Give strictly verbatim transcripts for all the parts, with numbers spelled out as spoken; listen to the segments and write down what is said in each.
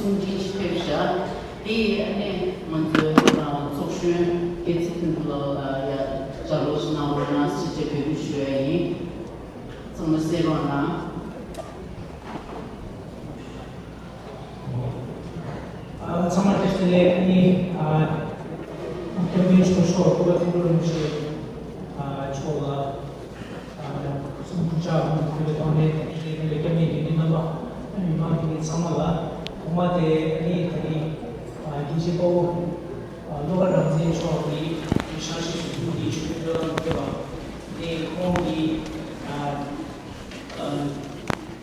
ཐུགས་རྗེ་ཆེ་ཕེབས་ཤག་དེ་ཡིས་ཨ་ནི་ང་ཚོའི་ཨ་ཚོགས་གཞོན་སྐལ་ཚེ་ཕུན་ཚོགས་ལགས་ལ་ཡ་ལྗགས་ཀློག་ཞིག་གནང་རོགས་གནང་ཞེས་བཅས་འབོད་སྐུལ་ཞུ་ཡ་ཡིན། ཚང་མ་གསན་རོགས་གནང་། ཨ་ཚང་མ་བཀྲ་ཤིས་བདེ་ལེགས། ཨ་ནི་ཨ་སྐྱབས་མགོན་ཆེན་པོ་མཆོག་སྐུ་པར་ཐིམ་ཕུ་རིན་པོ་ཆེ་ཨ་མཆོག་ལ། ཨ་ནི་སྐུ་ཕྱྭ་ཐུབ་པའི་དབང་ལྡན་དང་དེ་འདྲའི་སྐྱབས་གནས་དགེ་འདུན་རྣམ་པ། ཨ་ནི་མི་མང་དེ་ཚང་མ་ལ་ཐོག་མ་དེ་ཨ་ནི་ད་རིང་ཨ་དགེ་བཤེས་དཔའ་བོ་ཨ་བློ་དགའ་རང་བཙན་མཆོག་གིས་ཞང་ཞུང་ཞུ་རྒྱུ་གི་ཆོས་འབྲེལ་ལམ་ཕེབས་པ་ནི་ཁོང་གིས་ཨ་ཨ་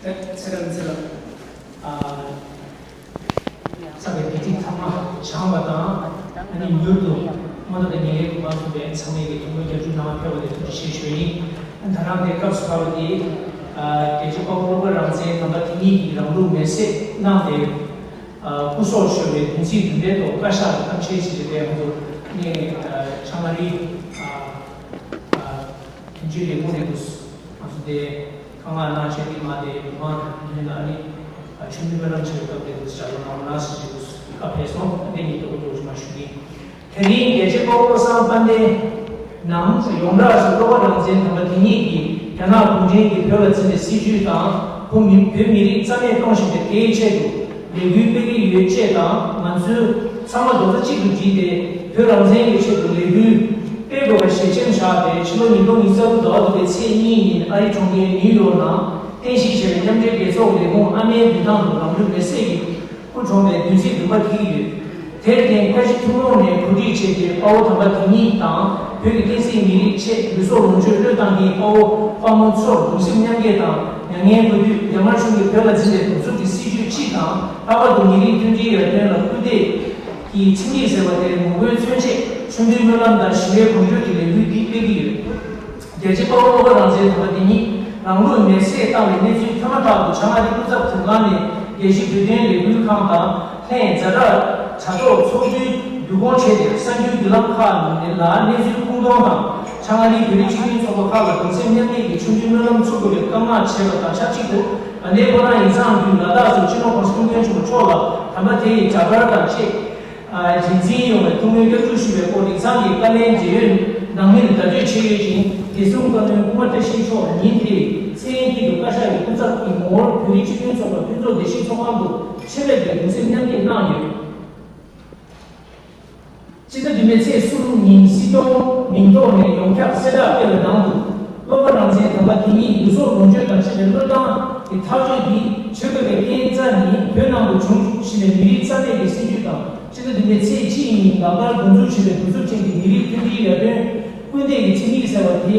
ཚེ་རབས་ཚེ་རབས་ཨ་བསགས་པའི་བདེ་སྐྱིད་ཚང་མ་བྱང་བ་དང་། ཨ་ནི་མྱུར་དུ་མ་འོངས་པའི་ཉེར་ལྔའི་དགུང་གྲངས་ཐུབ་པའི་ཚང་མས་ཀྱི་ཐུགས་སྨོན་སྐྱབས་འཇུག་གནང་བ་ཕེབས་པ་དེ་ཐུགས་རྗེ་ཆེ་ཞུ་ཡིན། ད་རང་དེ་སྐབས་སུ་བབས་པ་དེ་ཨ་རྒྱལ་གཅེས་དཔའ་བོ་བློ་དགའ་རང་བཙན་དམ་པ་དེ་ཉིད་ཀྱིས་རང་ལུགས་མེར་སྲེག་གནང་སྟེ། ཨ་སྐུ་སྲོག་ཤོར་བའི་བདུན་ཚིགས་བདུན་པའི་ཐོག་བཀའ་ཤག་ལ་གཏམ་བཤད་བྱས་ཏེ་ང་ཚོ་ནས་ཨ་ཆང་ཨ་རིའི་ཨ་ཨ་དོན་གཅོད་ལས་ཁུངས་ནས་ང་ཚོ་དེ་བཀའ་མངགས་གནང་བྱས་ཏེ་མ་དེ་མི་མང་ནས་ཨ་ནི་ཆོས་འབྲེལ་སྨོན་ལམ་བྱེད་པའི་སྐབས་དེ་ཚོ་བྱ་དགོས་གནང་གནང་ཟེར་བྱས་བཀའ་ཕེབས་སོང་། དེ་ཉིད་དུ་འོ་དོ་ཅིག་མ་ཞུ་གི། དེ་རིང་རྒྱལ་གཅེས་དཔའ་བོ་བློ་བཟང་དཔལ་ལྡན་ནམ་ཡོངས་གྲགས་སུ་བློ་དགའ་རང་བཙན་དམ་པ་དེ་ཉིད་ཀྱིས་རྒྱ་ནག་གུང་ཁྲན་གྱིས་བོད་ལ་འཛིན་པའི་སྲིད་བྱུས་དང་བོད་མི་བོད་མི་རིགས་རྩ་མེད་གཏོང་བཞིན་པའི་དེའི་ཆེད་དུ་ལས་འགུལ་སྤེལ་གྱི་ཡོད་ཅེས་དང་། ང་ཚོས་ཚང་མ་རྡོག་རྩ་གཅིག་ཏུ་བསྒྲིལ་ཏེ་བོད་རང་བཙན་གྱི་ཆེད་དུ་ལས་འགུལ་སྤེལ་དགོས་པ་ཞལ་ཆེམས་བཞག་སྟེ། ཕྱི་ལོ་ཉིས་སྟོང་ཉི་ཤུ་རྩ་དྲུག་ཟླ་བ་དྲུག་པའི་ཚེས་གཉིས་ཉིན་ཨ་རིའི་གྲོང་ཁྱེར་ནིའུ་ཡོག་ནང་རྟེན་གཞི་བྱས་པའི་མཉམ་འབྲེལ་རྒྱལ་ཚོགས་ལས་ཁུངས་ཨ་མའི་མདུན་ཐང་དུ་རང་ལུས་མེར་སྲེག་གི་སྐུ་གྲོངས་པའི་བདུན་ཚིགས་བདུན་པ་འཁེལ་གྱི་ཡོད། དེར་བརྟེན་བཀའ་སྤྱི་ཐུན་མོང་ནས་གོ་སྒྲིག་བྱས་ཏེ་དཔའ་བོ་དམ་པ་དེ་ཉིད་དང་བོད་ཀྱི་བསྟན་སྲིད་མི་རིགས་ཆེད་ལུས་སྲོག་ལོངས་སྤྱོད་བློས་བཏང་མཁན་དཔའ་བོ་དཔའ་མོ་ཚོར་གདུང་སེམས་མཉམ་སྐྱེད་དང་མྱ་ངན་གུས་འདུད། རྒྱ་དམར་གཞུང་གིས་བོད་ལ་འཛིན་པའི་གདུག་རྩུབ་ཀྱི་སྲིད་བྱུས་སྤྱི་དང་ལྷག་པར་དུ་མི་རིགས་མཐུན་སྒྲིལ་ཡར་ཐོན་ལ་སྐུལ་འདེད་ཀྱི་ཆིངས་ཡིག་ཟེར་བ་དེར་ངོ་རྒོལ་མཚོན་ཆེད་ཆོས་འབྲེལ་སྨོན་ལམ་དང་ཞི་བའི་གོམ་བགྲོད་ཀྱི་ལས་འགུལ་འདི་སྤེལ་གྱི་ཡོད། རྒྱལ་གཅེས་དཔའ་བོ་བློ་དགའ་རང་བཙན་དམ་པ་དེ་ཉིད་རང་ལུས་མེར་སྲེག་བཏང་བའི་གནས་ཚུལ་ཐོན་མ་ཐག་ཏུ་བྱང་ཨ་རི་སྐུ་ཚབ་དོན་ཁང་ནས་རྒྱལ་སྤྱིའི་བོད་དོན་ལས་འགུལ་ཁང་དང་ལྷན་ཛ་དྲག་དྲ་ཐོག་ཚོགས་འདུའི་བསྡུ་སྐོང་བྱས་ཏེ། གསར་འགྱུར་བརྒྱུད་ལམ་ཁག་ནས་ལ་གནས་ཚུལ་ཁུངས་གཏོང་དང་། བྱང་ཨ་རིའི་བོད་རིགས་སྤྱི་མཐུན་ཚོགས་པ་ཁག་ལ་གདུང་སེམས་མཉམ་སྐྱེད་ཀྱི་ཆོས་འབྲེལ་སྨོན་ལམ་འཚུགས་དགོས་པའི་བཀའ་མངགས་བྱས་པ་དང་ཆབས་ཅིག་ཏུ། དགའ་ལྡན་ཕོ་བྲང་ཡིག་ཚང་བརྒྱུད་ལ་དྭགས་སུ་སྤྱི་ནོར་༸གོང་ས་༸སྐྱབས་མགོན་ཆེན་པོ་མཆོག་ལ་དམ་པ་དེ་ཡི་འདྲ་པར་དང་བཅས། རྗེས་འཛིན་ཡོང་བའི་ཐུགས་སྨོན་སྐྱབས་འཇུག་ཞུ་བའི་སྐོར་ཡིག་ཚང་གི་བཀའ་ལན་མཇལ་ཡོལ་ནང་མིར་བརྡ་སྤྲོད་བྱས་ཡོད་ཅིང་། བདེ་སྲུང་བཀའ་བློན་ཀུན་དགའ་བཀྲ་ཤིས་མཆོག་ཉིན་དེའི་མཚན་དཀྱིལ་དུ་བཀའ་ཤག་གི་སྐུ་ཚབ་ཀྱི་ངོ་བོར་བོད་རིགས་སྤྱི་མཐུན་ཚོགས་པ་ཕུན་ཚོགས་བདེ་སྐྱིད་ཚོགས་ཁང་དུ་ཆེད་ཕེབས་ཀྱིས་གདུང་སེམས་མཉམ་སྐྱེད་གནང་ཡོད། སྤྱི་ཟླ་བདུན་པའི་ཚེས་གསུམ་ཉིན་སྲིད་སྐྱོང་མིང་ཐོག་ནས་ཡོངས་ཁྱབ་གསལ་བསྒྲགས་སྤེལ་བའི་ནང་དུ། བློ་དགའ་རང་བཙན་དམ་པ་དེ་ཉིད་ལུས་སྲོག་ལོངས་སྤྱོད་དང་བཅས་པའི་བློས་བཏང་གི་ཐག་གཅོད་འདི་ཆེད་དགོས་པའི་རྐྱེན་རྩ་ནི་བོད་ནང་དུ་བྱུང་བཞིན་པའི་མི་རིགས་རྩ་མེད་ཀྱི་སྲིད་བྱུས་དང་། སྤྱི་ཟླ་བདུན་པའི་ཚེས་གཅིག་ཉིན་ལག་བསྟར་འགོ་འཛུགས་བྱས་པའི་གདུག་རྩུབ་ཅན་གྱི་མི་རིགས་མཐུན་སྒྲིལ་ཡར་ཐོན་སྐུལ་འདེད་ཀྱི་ཆིངས་ཡིག་ཟེར་བ་དེ།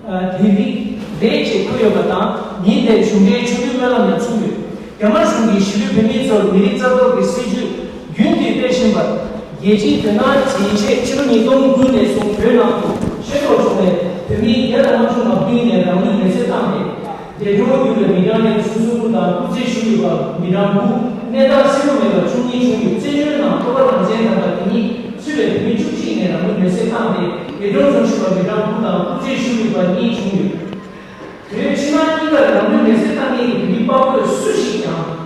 ཨ་དེ་རིགས་རེད་ཅེས་འཁོད་ཡོད་པ་དང་། ཉིན་དེར་གཞུང་འབྲེལ་ཆིངས་ཡིག་སྨོན་ལམ་ཡང་ཚུགས་ཡོད། རྒྱ་དམར་གཞུང་གིས་གཞིས་ལུས་བོད་མི་ཚོར་མི་རིགས་རྩ་གཏོར་གྱི་སྲིད་བྱུས་རྒྱུན་མཐུད་སྤེལ་བཞིན་པར། རྒྱལ་སྤྱིའི་དོ་སྣང་བྱེད་ཆེད་ཕྱི་ལོ་ཉིས་སྟོང་དགུ་ནས་བཟུང་བོད་ནང་དུ་ཤེས་རྟོགས་བྱུང་བའི་བོད་མི་བརྒྱ་དང་ལྔ་བཅུ་ང་བདུན་ནས་རང་ལུས་མེར་སྲེག་བཏང་སྟེ། འདས་གྲོངས་གྱུར་བའི་མི་གྲངས་ཡང་སུམ་ཅུ་སོ་དྲུག་དང་སྐུ་ཚེ་ཞུ་ཡོད་པ་མི་གྲངས་དགུ། གནས་སྟངས་གསལ་པོ་མེད་པ་བཅུ་གཉིས་བྱུང་ཡོད། བཙན་བྱོལ་ནང་བློ་དགའ་རང་བཙན་དམ་པ་དེ་ཉིད་གཙོས་པའི་བོད་མི་བཅུ་གཅིག་ནས་རང་ལུས་མེར་སྲེག་བཏང་སྟེ། འདས་གྲོངས་སུ་ཕྱིན་པ་མི་གྲངས་དགུ་དང་སྐུ་ཚེ་ཞུ་ཡོད་པ་གཉིས་བྱུང་ཡོད། བོད་ཕྱི་ནང་གཉིས་ཀར་རང་ལུས་མེར་སྲེག་བཏང་མཁན་གྱི་བོད་མི་དཔའ་རྒོད་སུ་ཞིག་ཀྱང་།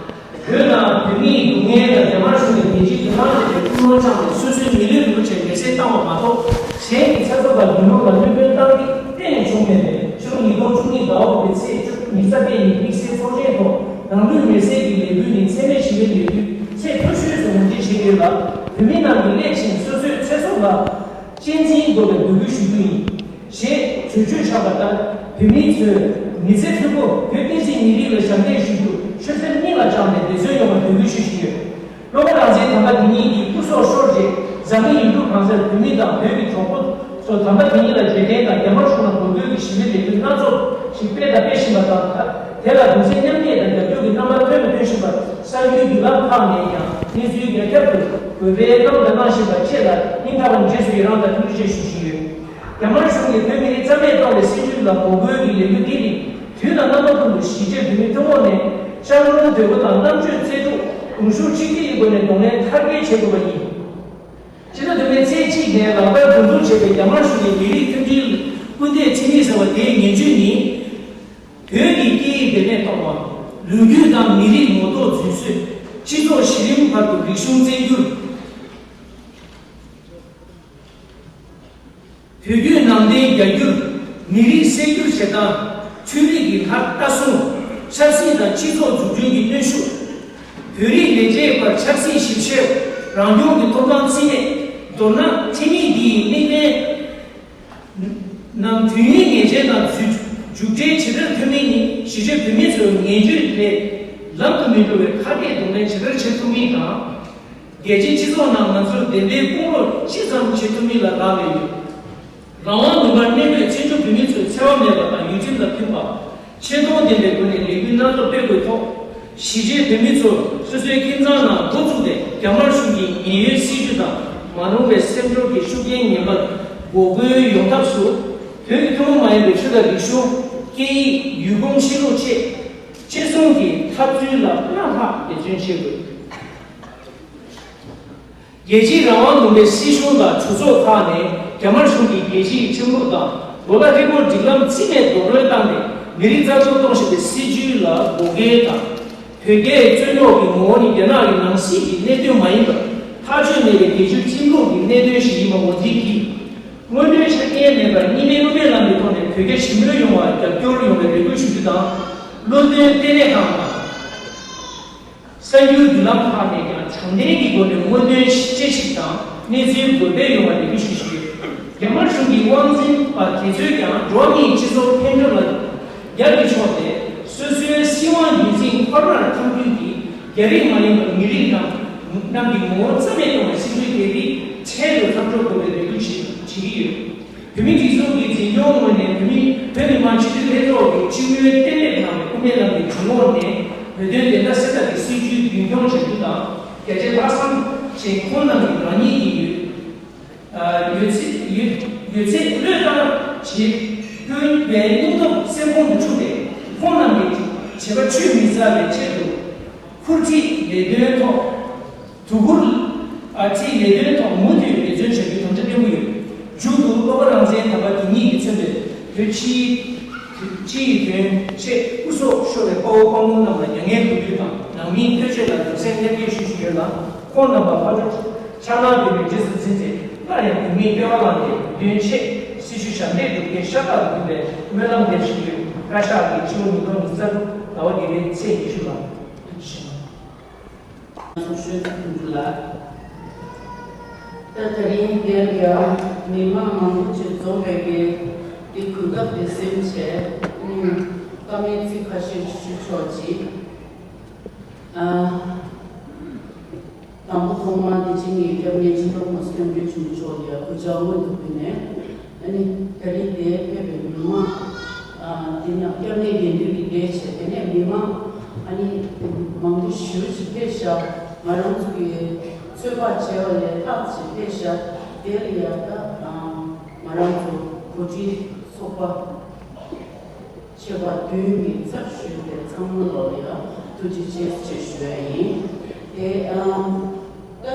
བོད་ནང་བོད་མིའི་སྡུག་བསྔལ་དང་རྒྱ་དམར་གཞུང་གིས་རྒྱལ་སྤྱིའི་དོ་སྣང་བྱེད་པའི་ཀུན་སློང་བཅངས་ནས་སོ་སོའི་མི་ལུས་རིན་པོ་ཆེ་མེར་སྲེག་བཏང་བ་མ་གཏོགས། གཞན་གྱི་ཚེ་སྲོག་དང་རྒྱུ་ནོར་ལ་གནོད་སྐྱོན་བཏང་གི་གཏན་ནས་བྱུང་མེད་པས། ཕྱི་ལོ་ཉིས་སྟོང་བཅུ་གཉིས་ཟླ་བ་དགུ་པའི་ཚེས་བཅུ་ཉི་ཤུ་རྩ་བརྒྱད་ཉིན་དམིགས་བསལ་ཚོགས་ཆེན་ཐོག་རང་ལུས་མེར་སྲེག་གི་ལས་འགུལ་ནི་འཚེ་མེད་ཞི་བའི་ལས་འགུལ་ཚད་མཐོ་ཤོས་སུ་ངོས་འཛིན་བྱེད་ཀྱི་ཡོད་ལ། བོད་མི་རྣམས་ཀྱིས་སླད་ཕྱིན་སོ་སོའི་ཚེ་སྲོག་ལ་གཅེས་འཛིན་དགོས་པའི་འབོད་སྐུལ་ཞུ་རྒྱུ་ཡིན། ཞེས་གྲོས་ཆོད་བཞག་པ་ལྟར། བོད་མི་ཚོས་མི་ཚེ་མཐོན་པོ་བོད་བསྟན་སྲིད་མི་རིགས་ལ་ཞབས་འདེགས་ཞུ་རྒྱུ་ཆོད་སེམས་སྙིང་ལ་བཅངས་ནས་འབད་བརྩོན་ཡོང་བ་འབོད་སྐུལ་ཞུ་བཞིན་ཡོད། བློ་དགའ་རང་བཙན་དམ་པ་དེ་ཉིད་ཀྱི་སྐུ་སྲོག་ཤོར་རྗེས། འཛམ་གླིང་ཡུལ་གྲུ་གང་སར་བོད་མི་དང་བོད་ཀྱི་གྲོགས་པོ་ཚོ་དམ་པ་དེ་ཉིད་ལ་རྗེས་དྲན་དང་རྒྱ་དམར་གཞུང་ལ་ངོ་རྒོལ་གྱི་ཞི་བའི་ལས་འགུལ་སྣ་ཚོགས་ཤིག་སྤེལ་དང་སྤེལ་བཞིན་པ་དང་། དེ་ལ་གདུང་སེམས་མཉམ་སྐྱེད་དང་རྒྱབ་སྐྱོར་གྱི་རྣམ་པ་ཐོན་མི་ཐོན་བཞིན་པར་གསར་འགྱུར་བརྒྱུད་ལམ་ཁག་ནས་ཀྱང་གནས་ཚུལ་ཡར་ཁྱབ་ཏུ་འགོད་པའི་གནང་དང་གནང་བཞིན་པ་བཅས་ལ་སྙིང་ཐག་པ་ནས་རྗེས་སུ་ཡི་རང་དང་ཐུགས་རྗེ་ཆེ་ཞུ་བཞིན་ཡོད། རྒྱ་དམར་གཞུང་གིས་བོད་མི་རིགས་རྩ་མེད་གཏོང་བའི་སྲིད་བྱུས་ལ་ངོ་རྒོལ་གྱི་ལས་འགུལ་འདི་ནི། དུས་དང་རྣམ་པ་ཀུན་ཏུ་གཞིས་བྱེས་བོད་མི་ཐུན་མོང་ནས་སྤྱང་གྲུང་དོད་པོ་དང་རྣམ་དཔྱོད་རྩལ་སྤྲུགས་གདུང་ཤུགས་གཅིག་སྒྲིལ་གྱི་སྒོ་ནས་གདོང་ལེན་མཐར་སྐྱེལ་བྱེད་དགོས་པ་ཡིན། སྤྱི་ཟླ་བདུན་པའི་ཚེས་གཅིག་ནས་ལག་བསྟར་འགོ་འཛུགས་བྱས་པའི་རྒྱ་དམར་གཞུང་གི་མི་རིགས་མཐུན་སྒྲིལ་སྐུལ་འདེད་ཆིངས་ཡིག་ཟེར་བ་དེའི་ངེས་བྱུས་ནི། བོད་ཀྱི་སྐད་ཡིག་བེད་མེད་གཏོང་བ། ལོ་རྒྱུས་དང་མི་རིགས་ངོ་ཐོག་རྫུན་བཟོས། སྤྱི་ཚོགས་གཞི་རིམ་བར་དུ་རིག་གཞུང་བཙན་སྒྱུར། བོད་བརྒྱུད་ནང་བསྟན་རྒྱ་སྒྱུར། མི་རིགས་གསར་སྒྱུར་བྱེད་སྟངས། ཆོས་རིག་གི་ལྷ་ལྟ་སྲུང་། ཆབ་སྲིད་དང་སྤྱི་ཚོགས་འཛུགས་སྐྲུན་གྱི་གནོན་ཤུགས། བོད་རིགས་ལས་བྱེད་པར་ཆབ་སྲིད་ཞིབ་བཤེར། རང་སྐྱོང་གི་ཐོབ་ཐང་རྩིས་མེད། མདོར་ན་ཁྲིམས་ཡིག་འདི་ཡི་དམིགས་འབེན་རྣམས་དུས་ཡུན་ངེས་ཅན་དང་མཇུག་སྒྲིལ་ཇི་ལྟར་ཐུབ་མིན་ནི་གཞིས་བྱེས་བོད་མི་ཚོའི་ངན་ཇུས་ལས་ལམ་དུ་མི་འགྲོ་བའི་ཁ་གཏད་གདོང་ལེན་ཇི་ལྟར་བྱེད་ཐུབ་མིན་དང་། རྒྱལ་སྤྱིའི་སྤྱི་ཚོགས་ནང་ང་ཚོར་བདེན་པའི་དཔུང་རོགས་ཅི་ཙམ་བྱེད་ཐུབ་མིན་ལ་བདག་གནས་ཡོད། རང་དབང་ལུང་པར་གནས་སྡོད་བཙན་བྱོལ་བོད་མི་ཚོས་འཚེ་བ་མེད་པ་དང་ཡུལ་ཁྲིམས་ལ་མཐུན་པ། ཆེ་མཐོང་ལྡན་པའི་སྒོ་ནས་ལས་འགུལ་སྣ་ཚོགས་སྤེལ་དགོས་ཐོག་གཞིས་བྱེས་བོད་མི་ཚོར་སོ་སོའི་ཁྱིམ་ཚང་ནང་འགོ་བཙུགས་ཏེ་རྒྱ་དམར་གཞུང་གི་ཉེན་གཡོལ་སྲིད་ཇུས་དང་མ་རུང་བའི་སེམས་སྐྱོར་གྱི་ཤུགས་རྐྱེན་ངན་པར་འགོག་རྒོལ་ཡོང་ཐབས་སུ། བོད་ཀྱི་ཐུན་མོང་མ་ཡིན་པའི་ཆོས་དང་རིག་གཞུང་། སྐད་ཡིག །ཡུལ་གོམས་གཤིས་ལུགས་བཅས་གཅེས་སྲུང་གི་འཐབ་རྩོད་ལ་སྣ་ཐག་འབད་བརྩོན་བྱེད་དགོས། རྒྱལ་སྤྱིའི་རང་དབང་ལུང་པའི་སྲིད་གཞུང་དང་གྲོས་ཚོགས་ཁག་ནས་རྒྱ་དམར་གཞུང་གིས་རྒྱལ་སྤྱི་ཡི་ཁྲིམས་ལུགས་དང་ལོ་ལྟར་ཧྲིལ་པོར་སྒྲིག་ལམ་རྩིས་མེད་རྡོག་རོལ་བཏང་ནས་མི་རིགས་རྩ་གཏོར་གཏོང་བཞིན་པའི་སྲིད་བྱུས་ལ་འགོག་རྐྱེན་དང་། བོད་རྒྱའི་རྩོད་རྙོག་གི་ངོ་བོ་ནི་རྒྱ་ནག་གི་ནང་སྲིད་ཀྱི་གནད་དོན་མ་ཡིན་པར་ཐག་གཅོད་མེད་པའི་རྒྱལ་སྤྱིའི་ཁྲིམས་ལུགས་ཀྱི་གནད་དོན་ཞིག་ཡིན་པ་ངོས་འཛིན་གྱིས། དངོས་དོན་ཆ་རྐྱེན་མེད་པར་གཉིས་སྨན་དབུ་མའི་ལམ་གྱི་ཐོག་ནས་བོད་རྒྱ་ཞི་མོལ་ཡོང་བར་རྒྱབ་སྐྱོར་ཡོང་བའི་རེ་སྐུལ་ཞུ་རྒྱུ་དང་། བློ་འདོན་ལྟེ་གནས་ཁང་དང་། གསར་འགྱུར་བརྒྱུད་ལམ་ཁག་ནས་ཀྱང་དྲང་བདེན་གྱི་སྒོ་ནས་དངོས་དོན་དཔྱད་ཞིབ་དང་གནས་ཚུལ་འགོད་སྤེལ་ཡོང་བར་རེ་སྐུལ་ཞུ་བཞིན་ཡོད། རྒྱ་དམར་གཞུང་གི་དབང་འཛིན་པ་དེ་ཚོས་ཀྱང་འགྲོ་བ་མིའི་སྤྱི་ཚོགས་འཕེལ་འགྲིབ་ལ་རྒྱབ་ཀྱིས་ཕྱོགས་ཏེ་སོ་སོའི་སྲིད་དབང་རྒྱུན་འཛིན་ཁོ་ནར་འཐམ་འཁྱུད་ཀྱིས་རྒྱ་རིགས་མ་ཡིན་པ་མི་རིགས་རྣམས་རྣམས་ཀྱི་ངོ་བོ་རྩ་མེད་གཏོང་བའི་སྲིད་བྱུས་དེ་རིགས་འཕྲལ་དུ་མཚམས་འཇོག་དགོས་པའི་རེ་སྐུལ་བྱེད་བྱེད་ཀྱི་ཡོད། བོད་མིའི་སྒྲིག་འཛུགས་ཀྱི་འཛིན་སྐྱོང་ངོས་ནས་བོད་མི་བོད་མི་མང་སྤྱི་འཐུས་ལྷན་ཚོགས་ཀྱི་སྤྱི་མོས་གཏན་འབེབས་གནང་བའི་དབུ་མའི་ལམ་གྱི་གཞུང་ལུགས་ནས་བོད་དོན་བདེན་མཐའ་གསལ་ཐབས་ཀྱི་སྲིད་བྱུས་རྒྱུན་འཁྱོངས་བྱ་རྒྱུ་དང་། རྒྱ་ཆེ་ལྷག་བསམ་ཅན་ཁོང་རྣམས་ཀྱིས་རང་ཉིད་ཀྱི་ཡོད་ཡོད་ཚད་ཡོད་ཡོད་ཚད་བློས་བཏང་བྱེད་ཀུན་པའི་སྙིང་སྟོབས་སེམས་ཁོང་དུ་འཁྲུངས་ཏེ་ཁོང་རྣམས་ཀྱི་བྱེད་པ་ཆུད་མི་ཟ་བའི་ཆེད་དུ་ཁུར་ཁྲིད་ལས་དོན་ཐོག་དུ་ཁུར་ཨ་ཁྲིད་ལས་དོན་ཐོག་མུ་མཐུད་འབད་བརྩོན་བྱ་རྒྱུའི་དམ་བཅའ་བརྟན་པོ་ཡོད། མཇུག་ཏུ་བློ་དགའ་རང་བཙན་དམ་པ་དེ་ཉིད་ཀྱིས་མཚོན་པའི་བོད་ཕྱིའི་ཕྱིའི་དོན་ཆེད་སྐུ་སྲོག་ཤོར་བའི་དཔའ་བོ་དཔའ་མོ་རྣམས་ལ་མྱ་ངན་གུས་འདུད་དང་ནང་མིའི་ཐོས་བཅས་ལ་གདུང་སེམས་མཉམ་སྐྱེད་ཞུ་བཞིན་ཡོད་ལ། ཁོང་རྣམ་པ་ཕ་བྲུ་ཕྱག་ན་རྡོ་རྗེ་རྗེས་སུ་འཛིན་ཚེ་སླར་ཡང་བོད་མིའི་དཔལ་བ་བླངས་ཏེ་དོན་ཆེད་སྲི་ཞུ་ཞབས་འདེགས་སྒྲུབ་མཁན་ཤ་སྟག་ཏུ་གྱུར་པའི་སྨོན་ལམ་འདེབས་བཞིན་ཡོད། བཀའ་ཤག་གིས་སྤྱི་ལོ་ཉིས་སྟོང་ཉི་ཤུ་རྩ་དྲུག་ཟླ་བ་བརྒྱད་པའི་ཚེས་ཉི་ཤུ་ལ། ཚོགས་གཞོན་ཚོགས་དྲུང་ལ། ད་དེ་རིང་འདིར་ཡང་མི་མང་མང་པོ་ཅིག་འཛོམས་པའི་གི་འདི་གོ་སྐབས་དེ་སེམས་ཆེ་ནི་བཀའ་མོལ་ཚིག་ཁ་ཤས་ཞུ་ཆོག་ཅིག་ཨ། དང་པོ་ཐོག་མར་དེ་ཅིག་ངས་སྐྱབས་གནས་སྤྱི་ནོར་༸གོང་ས་༸སྐྱབས་མགོན་ཆེན་པོ་མཆོག་ལ་ཡང་གུས་ཕྱག་སྔོན་དུ་ཕུལ་ནས། ཨ་ནི་ད་རེས་འདིར་ཕེབས་པའི་མི་མང་། ཨ། འདི་ནང་སྐྱབས་གནས་དགེ་འདུན་གྱི་སྡེ་བྱས་དེ་ནས་མི་མང་ཨ་ནི་མང་པོ་ཞེ་པོ་ཅིག་ཕེབས་ཤག་ང་རང་ཚོ་གི་ཚོད་དཔག་བྱས་པ་ལས་ལྷག་ཅིག་ཕེབས་ཤག་དེ་ལ་ཡང་ད་ང་རང་ཚོ་གོ་སྒྲིག་ཚོགས་པ་ཆེ་བ་བདུན་གྱི་ཚབ་ཞུས་ཏེ་ཚང་མ་ལོག་ཡ་ཐུགས་རྗེ་ཆེ་ཞེས་ཞུ་ཡ་ཡིན། དེ་ཨ། ད་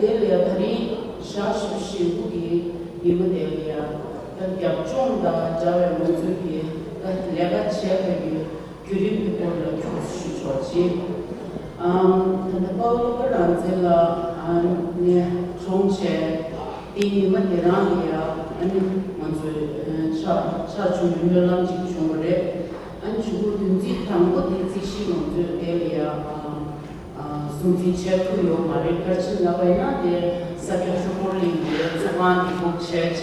དེ་ལ་ཡ་ད་རིང་ཞག་བཞི་བཅུ་ཞེ་དགུ་གི་ཉིན་མོ་དེ་ལ་ཡ་ད་རྒྱབ་ལྗོངས་དང་འདྲ་བའི་ང་ཚོའི་གི་ད་ལས་ཀ་བྱས་པའི་གི་བརྒྱུད་རིམ་གྱི་སྐོར་ལ་ཁྱོད་ཞུ་ཆོག་ཅིག་ཨ། ད་ལྟ་དཔའ་བོ་བློ་དགའ་རང་བཙན་ལགས་ཨ་ནས་གྲོངས་བྱས། དེའི་ཉི་མ་དེ་རང་ལ་ཡ་ཨ་ནི་ང་ཚོའི་ཕྱག་ཕྱག་བྱུང་བའི་སྨོན་ལམ་ཅིག་བྱུང་བ་རེད། ཨ་ནི་གཞུག་གུ་བདུན་ཚིགས་དང་པོ་དེ་རྩིས་གཞི་ང་ཚོས་དེ་ལ་ཡ་ཨ་ཨ་སྲུང་བརྩི་བྱས་ཐུབ་ཡོད་མ་རེད། ག་རེ་བྱས་ན་ལབ་པ་ཡིན་ན་དེ་ས་སྐྱ་ཆོས་འཁོར་གླིང་གི་ཚོགས་ཁང་དེ་སྒུག་བྱས་བྱས་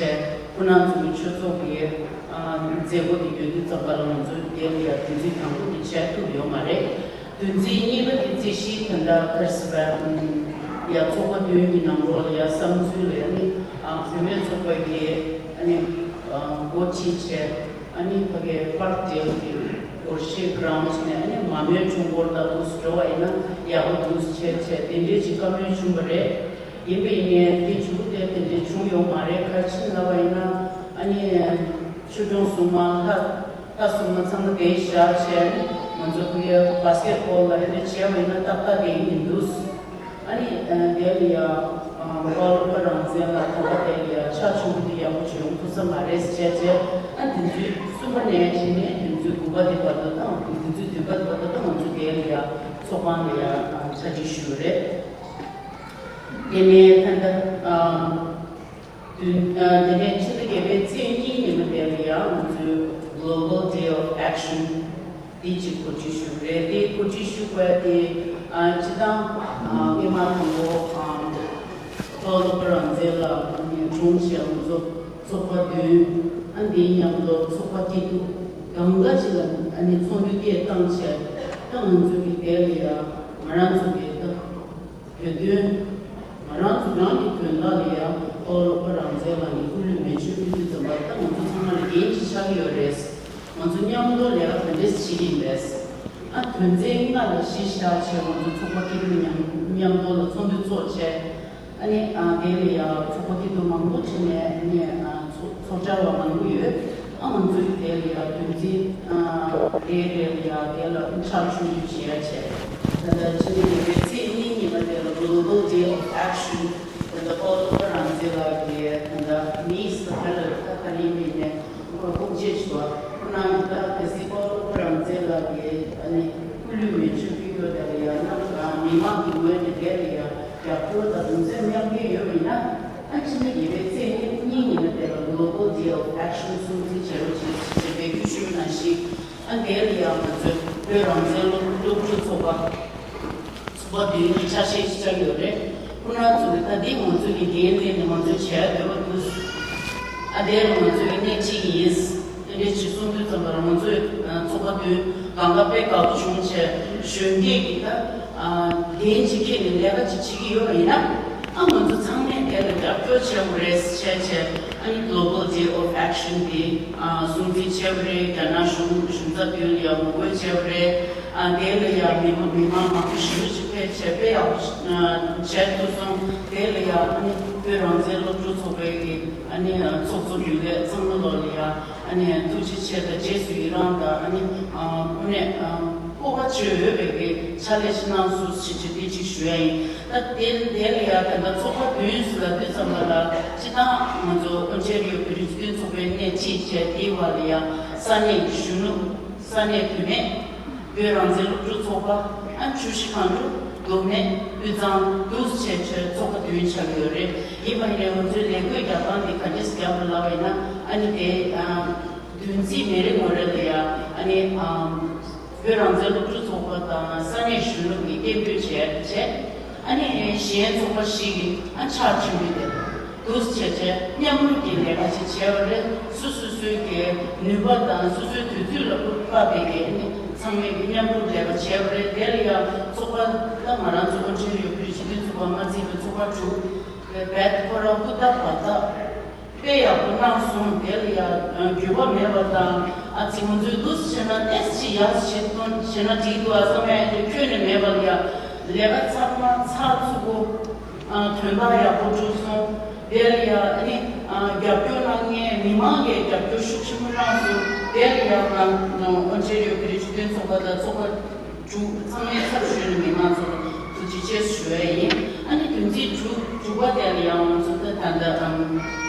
ཁོ་རང་ཚོའི་ཆོས་ཚོགས་ཀྱི་ཨ་མཛད་སྒོ་དེ་ཡོད་དུས་ཙམ་པ་ལ་ང་ཚོས་དེ་ལ་ཡ་བདུན་ཚིགས་དང་པོ་དེ་བྱས་ཐུབ་ཡོད་མ་རེད། བདུན་ཚིགས་གཉིས་པ་དེ་རྩིས་གཞི་ད་ལྟ་ག་རེ་ཟེར་བ། ཡ་ཚོགས་པ་བདུན་གྱི་ནང་ལོགས་ལ་ཡ་བསམ་ཚུལ་ལ་ཡ་ནི་ཨ་བུད་མེད་ཚོགས་པ་གིས་ཨ་ནི་ཨ་འགོ་ཁྲིད་བྱས་ཨ་ནི་ཕ་གིའི་པར་ཊི་དེ་སྒོར་གཞས་གྲ་སྒྲིག་བྱས་ནས་ཨ་ནི་མ་རྨོས་ཁྲོམ་སྐོར་ལ་འདུག་སེ་འགྲོ་བ་ཡིན་ན་ཡག་པོ་འདུག་སེ་བྱས་བྱས་དེ་འདྲའི་ཅིག་བཀའ་མོལ་བྱུང་བ་རེད། ཡིན་པ་ཡིན་ནའི་དེ་མཇུག་དེ་དེ་འདྲའི་བྱུང་ཡོད་མ་རེད། ག་རེ་བྱས་ལབ་པ་ཡིན་ན་ཨ་ནི་ཆོས་སྐྱོང་སྲུང་མ་ལྷ་ལྷ་སྲུང་མ་ཚང་མ་དེ་བཞག་བྱས་ནས་ང་ཚོ་ཕ་གིའི་བ་སི་ཀེ་ཊི་བྷོལ་ལ་ཨ་ནི་བྱས་པ་ཡིན་ན་ཏག་ཏག་དེ་ཡིན་འདུག་ཨ་ནི་དེ་ལ་ཡ་དཔའ་བོ་བློ་དགའ་རང་བཙན་ལགས་ད་ལྟ་དེ་ལ་ཡ་ཕྱག་ཆུང་པོ་དེ་ཡག་པོ་བྱུང་ཐུབ་ས་མ་རེད་ཟེར་བྱས་བྱས་ཨ་བདུན་ཚིགས་གསུམ་པ་ནས་བྱས་ནས་བདུན་ཚིགས་དགུ་པ་དེ་བར་དུ་དང་བདུན་ཚིགས་བདུན་པ་དེ་བར་དུ་དང་ང་ཚོ་དེ་ལ་ཡ་ཚོགས་ཁང་ལ་ཡ་ གྲ་སྒྲིག་ཞུས་རེད། དེ་ནས་ད་ལྟ་ཨ་བདུན་ཨ་དེ་ནས་ཕྱི་ཟླ་བརྒྱད་པའི་ཚེས་གཉིས་ཉིན་མོ་དེ་ལ་ཡང་ང་ཚོའི་Global Day of Action དེ་གཅིག་གོ་སྒྲིག་ཞུས་རེད། དེ་གོ་སྒྲིག་ཞུས་པ་དེ་ཨ་སྤྱི་བཏང་ཨ་སྔོན་མ་དང་པོ་ཨ་ལྷོ་ལྷོ་ཁ་རང་བཙན་ལ་སྒྲུང་བཤད་ང་ཚོ་ཚོགས་པ་བདུན། ཨ་འདིའི་མཉམ་དུ་ཚོགས་པ་སྐྱིད་སྡུག་གང་འདྲ་ཞིག་ལ་ཨ་ནི་ཚོགས་འདུ་སྐད་བཏང་བྱས། ད་ང་ཚོ་གི་དེ་ལ་ཡ་ང་རང་ཚོ་གི་ད་བོད་དོན་ང་རང་ཚོ་རང་གི་དོན་དག་ལ་ཡ་ཨོ་ལོ་པ་རང་བཙན་ལ་ནི་སྐུ་ལུས་མེ་མཆོད་ཕུལ་དུས་ཙམ་པ་ད་ང་ཚོ་ཚང་མ་ལ་འགན་ཅིག་ཆགས་ཀྱི་ཡོད་རེད། ང་ཚོ་མཉམ་དུ་ལས་ཀ་ག་འདྲས་བྱེད་ཀྱི་ཡིན་པས། ཨ་དོན་ཚན་ལྔ་ལ་གཞི་བཞག་བྱས་ང་ཚོ་ཚོགས་པ་སྐྱིད་སྡུག་མཉམ་མཉམ་དུ་ལ་ཚོགས་འདུ་ཚོགས་བྱས། ཨ་ནི་ཨ་དེ་ལ་ཡ་ཚོགས་པ་སྐྱིད་སྡུག་མང་པོ་བྱས་ནས་ཨ་ནི་ཨ་ཚོགས་ཚོགས་བཅར་བ་མང་པོ་ཡོད། ཨ་ང་ཚོས་དེ་ལ་ཡ་དོན་ཚན་ཨ་རེ་རེ་ལ་ཡ་དེ་ལ་ཕྱག་ཞུ་རྒྱུ་བྱེད་ཡ་བྱས། ད་ལྟ་ཕྱི་ཟླ་བརྒྱད་པའི་ཚེས་གཉིས་ཉིན་པ་དེ་ལ་Global Day of Action ད་ལྟ་ཨོ་ལོ་པ་རང་བཙན་ལགས་ཀྱིས་ད་ལྟ་མིས་ད་ལྟ་ད་ག་ནས་མིན་ནས་ཁོ་ལ་ཐུགས་རྗེ་ཆེ། ཁོ་རང་གི་ད་གལ་སྲིད་ཨོ་ལོ་པ་རང་བཙན་ལགས་ཀྱིས་ཨ་ནི་སྐུ་ལུས་མེ་མཆོད་ཕུལ་རྒྱུ་དེ་ལ་ཡང་ན་མི་མང་གི་ངོས་ནས་དེ་ལ་ཡང་རྒྱབ་སྐྱོར་དང་གདུང་སེམས་མཉམ་སྐྱེད་ཡོད་པ་ཡིན་ན། ཨ་ཕྱི་ཟླ་བརྒྱད་པའི་ཚེས་གཉིས་ཉིན་ལ་དེ་ལ་Global Day of Action སྲུང་བརྩི་བྱེད་རོགས་བྱེད་ཅེས་འབོད་སྐུལ་ཞུས་པ་ནང་བཞིན། ཨ་དེ་ལ་ཡང་ང་ཚོའི་བོད་རང་བཙན་སློབ་སློབ་ཕྲུག་ཚོགས་པ་ཚོགས་པ་བདུན་གྱི་ཆ་ཤས་ཤིག་ཆགས་ཡོད་རེད། ཁོ་རང་ཚོ་གི་ད་ལྟའི་ང་ཚོ་གི་འགན་ལེན་ནས་ང་ཚོས་བྱས་འདོད་པ་འདུག་ཨ་དེ་ལ་ང་ཚོ་གི་སྣེ་ཁྲིད་ཀྱི་ཡིན། དེ་འདྲའི་ཅིག་གསུང་དུས་ཙམ་པར་ང་ཚོའི་ཚོགས་པ་དུས་གང་ག་དཔེ་དགའ་པོ་བྱུང་བྱས་གཞོན་སྐྱེས་ཀྱི་ད་འགན་ཅིག་འཁྱེར་ནས་ལས་ཀ་ཅིག་བྱེད་ཀྱི་ཡོད་པ་ཡིན་ན། ཨ་ང་ཚོ་ཚང་མས་དེ་ལ་རྒྱབ་སྐྱོར་བྱེད་དགོས་རེད་བྱས་བྱས། ཨ་ནི་Global Day of Action དེ་སྲུང་བརྩི་བྱས་པ་རེད། རྒྱ་ནག་གཞུང་གཞུང་ཚབ་དུས་ལ་ཡང་ངོ་རྒོལ་བྱས་པ་རེད། ཨ་དེ་ལ་ཡང་མི་མི་མང་མང་པོ་ཞེ་པོ་ཅིག་ཕེབས་བྱས་དཔེ་ཡག་པོ་བྱས་ཐུབ་སོང་། དེ་ལ་ཡང་ཨ་ནི་བོད་རང་བཙན་སློབ་ཕྲུག་ཚོགས་པའི་གི་ཨ་ནི་ཚོགས་གཙོ་རྒྱུན་ལས་ཚང་མ་ལོ་ལ་ཡང་ཨ་ནི་ཐུགས་རྗེ་ཆེ་དང་རྗེས་སུ་ཡི་རང་དང་ཨ་ནི་དངོས་གནས་སྤོབས་པ་བྱེད་འོས་པའི་གི་ཕྱག་ལས་ཤིག་གནང་སོང་ཞེས་བྱས་དེ་གཅིག་ཞུ་ཡ་ཡིན། ད་དེ་དེ་ལ་ཡང་ད་ལྟ་ཚོགས་པ་བདུན་ཟེར་ལབ་དུས་ཙམ་པ་ལ་སྤྱི་བཏང་ང་ཚོ་ཨོན་ཊེ་རི་ཡོ་བོད་རིགས་སྤྱི་མཐུན་ཚོགས་པའི་སྣེ་ཁྲིད་བྱས་དེའི་བར་ལ་ཡང་ས་གནས་ཀྱི་གཞོན་ནུ། ས་གནས་བུད་མེད། བོད་རང་བཙན་སློབ་ཕྲུག་ཚོགས་པ། ཨ་ཆུ་བཞི་སྒང་དྲུག་མདོ་སྨད། དབུས་གཙང་འདུག་སེ་བྱས་བྱས་ཚོགས་པ་བདུན་ཆགས་ཀྱི་ཡོད་རེད། ཡིན་པ་ཡིན་ནའི་ང་ཚོའི་ལས་འགུལ་རྒྱག་སྟངས་འདི་ག་འདྲས་རྒྱབ་རེད་ལབ་པ་ཡིན་ན། ཨ་ནི་དེ་ཨ་བདུན་ཚིགས་མི་རེ་ངོ་རེ་ལ་ཡ་ཨ་ནི་ཨ་བོད་རང་བཙན་སློབ་ཕྲུག་ཚོགས་པ་དང་ས་གནས་གཞོན་ནུ་གི་སྐད་འབོད་བྱས་བྱས། ཨ་ནི་གཞན་ཚོགས་པ་ཞིག་གིས་ཨ་ཕྱག་མཆོད་འབུལ་དེ་འདུག་སེ་བྱས་བྱས་མཉམ་རུབ་ཀྱི་ལས་ཀ་ཅིག་བྱས་པ་རེད། སོ་སོ་སོའི་གི་ནུས་པ་དང་སོ་སོའི་དུས་ཚོད་ལ་དཔག་པའི་གི་ཨ་ནི་ཚང་མས་གི་མཉམ་རུབ་ལས་ཀ་བྱས་པ་རེད། དེ་ལ་ཡང་ཚོགས་པ་ད་ང་རང་ཚོ་ཨོན་ཊེ་རི་ཡོ་བོད་རིགས་སྤྱི་མཐུན་ཚོགས་པ་མ་ཚད་པའི་ཚོགས་པ་དྲུག་རྦད་ཁོ་རང་ཧུར་ཐག་འབད་ཐག་དཔེ་ཡག་པོ་གནང་སོང་། དེ་ལ་ཡང་འགྱོད་པ་མེད་པ་དང་། ཨ་ཙི་ང་ཚོས་འདུག་སེ་བྱས་ན་ཏོག་ཙམ་ཅིག་ཡག་ཞིག་བྱེད་ཐུབ་ན་བྱས་ན་འགྲིག་འདུག་ཨ་བསམ་ཡ་དེ་ཁྱོན་ནས་མེད་པ་ལ་ཡང་ལས་ཀ་ཚང་མ་ཚགས་ཚུད་པོ། ཨ་དོན་དག་ཡག་པོ་འགྲུབ་སོང་། དེ་ལ་ཡང་ཨ་ནི་ཨ་རྒྱབ་སྐྱོར་གནང་མཁན་མི་མང་གིས་རྒྱབ་སྐྱོར་ཤུགས་ཆེན་པོ་གནང་སོང་། དེ་ལ་ཡང་ང་ཨོན་ཊེ་རི་ཡོ་བོད་རིགས་སྤྱི་མཐུན་ཚོགས་པ་དང་ཚོགས་པ་དྲུག་ཚང་མའི་ཚབ་ཞུས་ནས་མི་མང་ཚོ་ལ་ཐུགས་རྗེ་ཆེ་ཞུ་ཡ་ཡིན། ཨ་ནི་བདུན་ཚིགས་དྲུག་དྲུག་པ་དེ་ལ་ཡང་ང་ཚོ་ད་ད་ལྟ་ཨམ་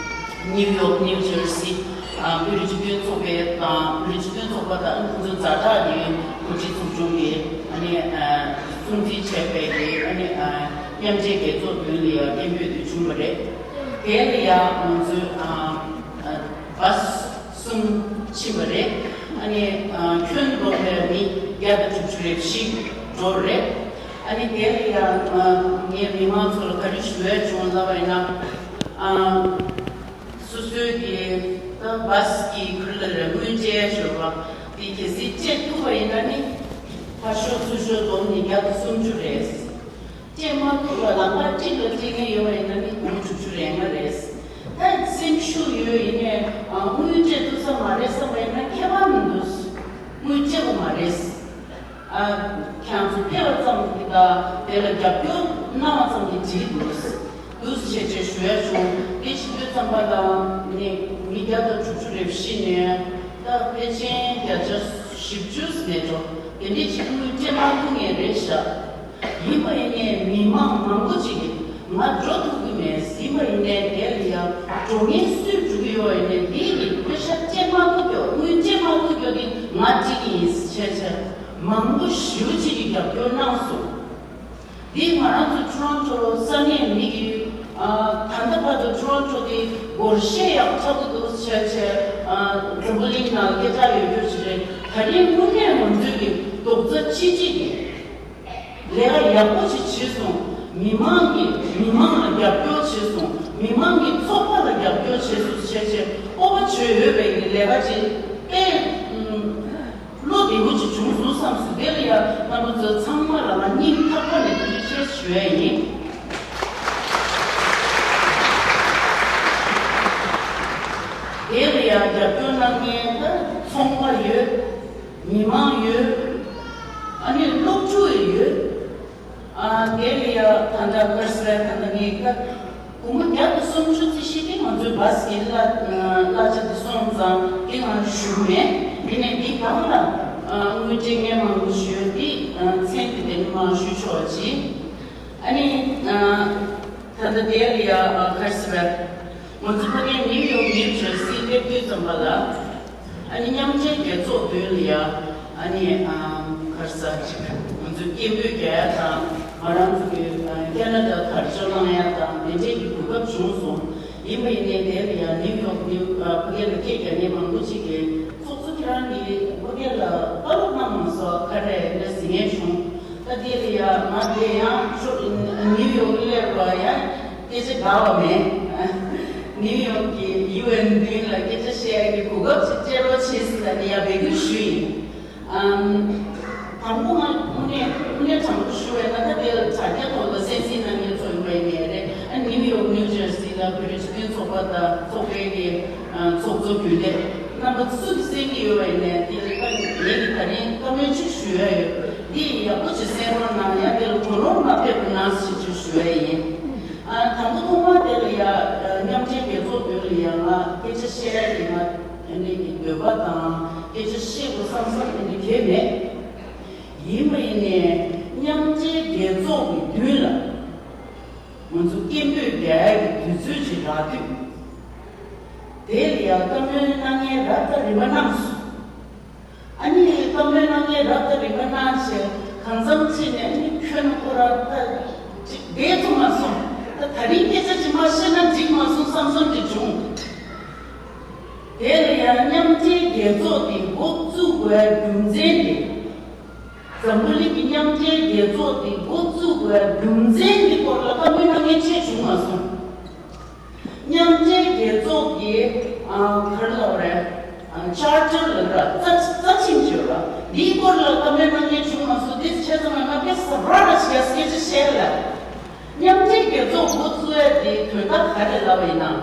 ནིའུ་ཡོག་ནིའུ་ཇར་སི་ཨ་བོད་རིགས་སྤྱི་མཐུན་ཚོགས་པའི་དང་བོད་རིགས་སྤྱི་མཐུན་ཚོགས་པ་དང་ཁོང་ཚོ་ཛ་དྲག་གི་གོ་སྒྲིག་ཚོགས་ཆུང་གི་ཨ་ནི་ཨ་སྲུང་བརྩི་བྱས་པའི་གི་ཨ་ནི་ཨ་མཉམ་འབྲེལ་རྒྱལ་ཚོགས་མདུན་ལ་ཡང་སྐད་འབོད་དེ་བྱུང་བ་རེད། དེ་ལ་ཡང་ང་ཚོས་ཨ་ཨ་བཱས་གསུམ་ཕྱིན་པ་རེད། ཨ་ནི་ཨ་ཁྱོན་བསྡོམས་པའི་མི་བརྒྱ་དང་དྲུག་ཅུ་རེ་བཞི་འགྲོ་རེད། ཨ་ནི་དེ་ལ་ཡང་ཨ་ངས་མི་མང་ཚོ་ལ་ག་རེ་ཞུ་ཡ་བྱུང་ལབ་པ་ཡིན་ན། ཨ་སོ་སོའི་གི་ད་བཱས་ཀྱི་ཁུར་ལ་རེ་དངུལ་འཇལ་ཞོར་བ་དེ་གལ་སྲིད་སྤྲད་ཐུབ་པ་ཡིན་ན་ནི་ཕར་ཤོག་ཚུར་ཤོག་བསྡོམས་ནས་བརྒྱ་དང་སུམ་ཅུ་རེད། སྤྲད་མ་ཐུབ་པ་ལམ་ཁ་གཅིག་ལ་སྤྲད་མཁན་ཡོད་པ་ཡིན་ན་ནི་དགུ་དྲུག་ཅུ་རེ་ལྔ་རེད། ད་སེམས་ཤུགས་ཡོད་ཡིན་ནའི་ཨ་དངུལ་སྤྲད་ཐུབ་ས་མ་རེད་བསམ་པ་ཡིན་ན་ཁྱད་པར་མི་འདུག་དངུལ་སྤྲད་པ་མ་རེད། ཨ་ཁྱེད་ཚོ་ཕེབས་པ་ཙམ་གྱིས་དང་དེ་ལ་རྒྱབ་སྐྱོར་གནང་བ་ཙམ་གྱིས་འགྲིག་འདུག་འདུག་ཟེར་བྱས་ཞུ་ཡ་བྱུང་། དེ་བྱེད་དུས་ཙམ་པ་ལ་ནི་མི་བརྒྱ་དང་དྲུག་ཅུ་རེ་བཞི་ནས་ད་ཕལ་ཆེར་བརྒྱ་ཆ་བཞི་བཅུ་མེད་འགྲོ། དེ་འདྲའི་ཅིག་དངུལ་སྤྲད་མ་ཐུབ་མཁན་རེད་ཤག་ཡིན་པ་ཡིན་ནའི་མི་མང་མང་པོ་ཅིག་གིས་ང་འགྲོ་ཐུབ་ཀྱི་མེད། ཡིན་པ་ཡིན་ནའི་དེ་ལ་ཡང་འགྲོ་མཁན་སུས་འགྲོ་གི་ཡོད་པ་ཡིན་ནའི་དེ་ཡི་པེ་ཤ་སྤྲད་མ་ཐུབ་ཀྱོག་དངུལ་སྤྲད་མ་ཐུབ་ཀྱོག་དེ་ང་སྤྲད་ཀྱི་ཡིན་ཟེར་བྱས་བྱས་མང་པོ་ཞེ་པོ་ཅིག་གིས་རྒྱབ་སྐྱོར་གནང་སོང་། འདི་ང་རང་ཚོ་ཊོ་རོན་ཊོ་ས་གནས་མི་གི་ཨ་ད་ལྟ་བར་དུ་ཊོ་རོན་ཊོ་དེ་སྒོར་གཞས་ཡག་ཆགས་ཀྱི་འདུག་བྱས་བྱས་ཨ་འཛམ་བུ་གླིང་ནང་སྐད་གྲགས་ཡོད་རྒྱུ་ཞིག་རེད། ད་རིང་དངོས་གནས་ང་ཚོའི་གི་རྡོག་རྩ་གཅིག་སྒྲིལ་གྱིས་ལས་ཀ་ཡག་པོ་ཞིག་བྱས་སོང་། མི་མང་གི་མི་མང་ལ་རྒྱབ་སྐྱོར་བྱས་སོང་། མི་མང་གི་ཚོགས་པ་ལ་རྒྱབ་སྐྱོར་བྱས་སོང་བྱས་བྱས་སྤོབས་པ་བྱོས་ཡོད་པའི་གི་ལས་ཀ་ཅིག་དཔེ་ཨ། བློ་བདེ་པོ་ཅིག་བྱུང་སོང་བསམ་སོང་། དེ་ལ་ཡ་རྣམ་པ་ཚོ་ཚང་མ་ལ་ང་སྙིང་ཐག་པ་ནས་ཐུགས་རྗེ་ཆེ་ཞུ་ཡ་ཡིན། དེ་ལ་ཡ་རྒྱབ་སྐྱོར་གནང་མཁན་ད་ཚོང་པ་ཡོད། མི་མང་ཡོད། ཨ་ནི་སློབ་ཕྲུག་ཡོད། ཨ་དེ་ལ་ཡ་ད་ལྟ་ཀར་སི་ར་ད་ལྟ་ངས་ཀ་སྒོར་མོ་བརྒྱ་དང་སུམ་ཅུ་རྩིས་ཤིག་དེ་ང་ཚོའི་བ་སི་ཀི་གླ་གླ་ཆ་དེ་སོང་ཙང་དེ་ང་ཞུ་མེད། དེ་ནས་དེ་གང་ལ་དངུལ་སྤྲད་མཁན་མང་པོ་ཞུ་ཡོད་དེ་མཚན་དེ་དེ་ནས་མ་ཞུ་ཆོག་ཅིག་ཨ་ནི་ད་ལྟ་དེ་ལ་ཡ་ཀར་སི་ར་ང་ཚོ་ཕ་གིའི་ནིའུ་ཡོག་ནིའུ་ཇར་སི་སླེབས་དུས་ཙམ་པ་ལ། ཨ་ནི་མཉམ་འབྲེལ་རྒྱལ་ཚོགས་མདུན་ལ་ཡ་ཨ་ནི་ཨམ་ག་རེ་ཟེར་ཅིག་ང་ཚོས་སྐད་འབོད་རྒྱག་ཡ་དང་ང་རང་ཚོ་གི་ཨ་ཁེ་ན་ཌ་དར་ལྕོག་གནང་ཡ་དང་དེ་འདྲའི་གི་གོ་སྐབས་བྱུང་སོང་། ཡིན་པ་ཡིན་ནའི་དེ་ལ་ཡ་ནིའུ་ཡོག་ནིའུ་ཨ་ཕ་གི་ལ་སྐད་རྒྱག་མཁན་མང་པོ་ཅིག་གིས་ཚོགས་གཙོ་ཁྱེད་རང་གིས་ཕ་གི་ལ་བཀའ་སློབ་གནང་མ་སོང་ག་རེ་རེད་ཟེར་མཁན་བྱུང་། ད་དེ་ལ་ཡ་ང་དེ་ཡང་ཤོག་ནིའུ་ཡོག་སླེབས་པ་ཡ། སྐད་ཆ་དགའ་བ་མེད། ནིའུ་ཡོག་གི་ཡུ་ཨེན་མདུན་ལ་སྐད་ཆ་བཤད་ཡག་གི་གོ་སྐབས་ཅིག་སྤྲད་རོགས་བྱེད་ཟེར་ནས་ཡ་འབོད་སྐུལ་ཞུས་ཡིན། ཨམ། དང་པོ་ང་དངོས་གནས་དངོས་གནས་དྲང་པོ་ཞུ་བས་ན་ད་དེ་ལ་དྲ་རྒྱ་ཐོག་ལ་གསན་གཟིགས་གནང་མཁན་ཚོ་ཡིན་པ་ཡིན་ནའི་རེད། ཨ་ནིའུ་ཡོག་ནིའུ་ཇར་སི་ལ་བོད་རིགས་སྤྱི་མཐུན་ཚོགས་པ་དང་ཚོགས་པའི་གི་ཚོགས་གཙོ་རྒྱུན་ལས་རྣམ་པ་སུ་གིས་གསན་གྱི་ཡོད་པ་ཡིན་ནའི་དེ་ལ་ད་ངས་ཀྱི་ད་རིང་བཀའ་མོལ་ཅིག་ཞུ་ཡ་ཡོད། འདི་ཡག་པོ་ཅིག་གསན་རོགས་གནང་། ཡ་དེ་ལ་གོ་ནོར་མ་ཕེབས་པ་གནང་ཞེས་ཅིག་ཞུ་ཡ་ཡིན། ཨ་དང་པོ་ཐོག་མ་དེ་ལ་ཡ་མཉམ་འབྲེལ་རྒྱལ་ཚོགས་མདུན་ལ་ཡ་ང་སྐད་ཆ་བཤད་ཡ་ཡིན། ང་ཨ་ནི་གི་འདོད་པ་དང་སྐད་ཆ་བཤད་དགོས་བསམ་བསམ་ཨ་ནི་གལ་མེད། ཡིན་པ་ཡིན་ནའི་མཉམ་འབྲེལ་རྒྱལ་ཚོགས་ཀྱི་མདུན་ལ་ང་ཚོ་སྐད་འབོད་རྒྱག་ཡ་གི་དུས་ཚོད་ཅིག་རག་དུས། དེ་ལ་ཡ་བཀའ་མོལ་གནང་མཁན་རབ་དང་རིམ་པ་གནང་སོང་། ཨ་ནི་བཀའ་མོལ་གནང་མཁན་རབ་དང་རིམ་པ་གནང་བྱས་གང་འཚམ་ཅིག་ནས་ཨ་ནི་ཁྱོན་ནས་ཁོ་རང་ད་ཅིག་བསྡད་ཐུབ་མ་སོང་། ད་ད་རིང་སྐད་ཆ་ཅིག་མ་བཤད་ན་འགྲིག་མ་སོང་བསམ་བསམ་ཅིག་བྱུང་། དེ་ལ་ཡང་མཉམ་འབྲེལ་རྒྱལ་ཚོགས་དེ་འགོ་བཙུགས་དགོས་རྒྱུ་མཚན་དེ། འཛམ་བུ་གླིང་གི་མཉམ་འབྲེལ་རྒྱལ་ཚོགས་དེ་འགོ་བཙུགས་དགོས་རྒྱུ་མཚན་གྱི་སྐོར་ལ་བཀའ་མོལ་གནང་མཁན་ཅིག་བྱུང་མ་སོང་། མཉམ་འབྲེལ་རྒྱལ་ཚོགས་ཀྱི་ཨ་ག་རེ་ལབ་རེད། ཨ་ཅར་ཊར་ལབ་ར་རྩ་རྩ་ཁྲིམས་ཅིག་ཡོད་ར། འདིའི་སྐོར་ལ་བཀའ་མོལ་གནང་མཁན་བྱུང་མ་སོང་། དེ་བྱས་ཙང་ང་དཔེ་ཟབ་ར་ར་ཞིག་ཡ་སྐད་ཆ་བཤད་ལ། མཉམ་འབྲེལ་རྒྱལ་ཚོགས་འགོ་བཙུགས་ཡ་དེ་དོན་དག་ག་རེ་ལབ་པ་ཡིན་ན།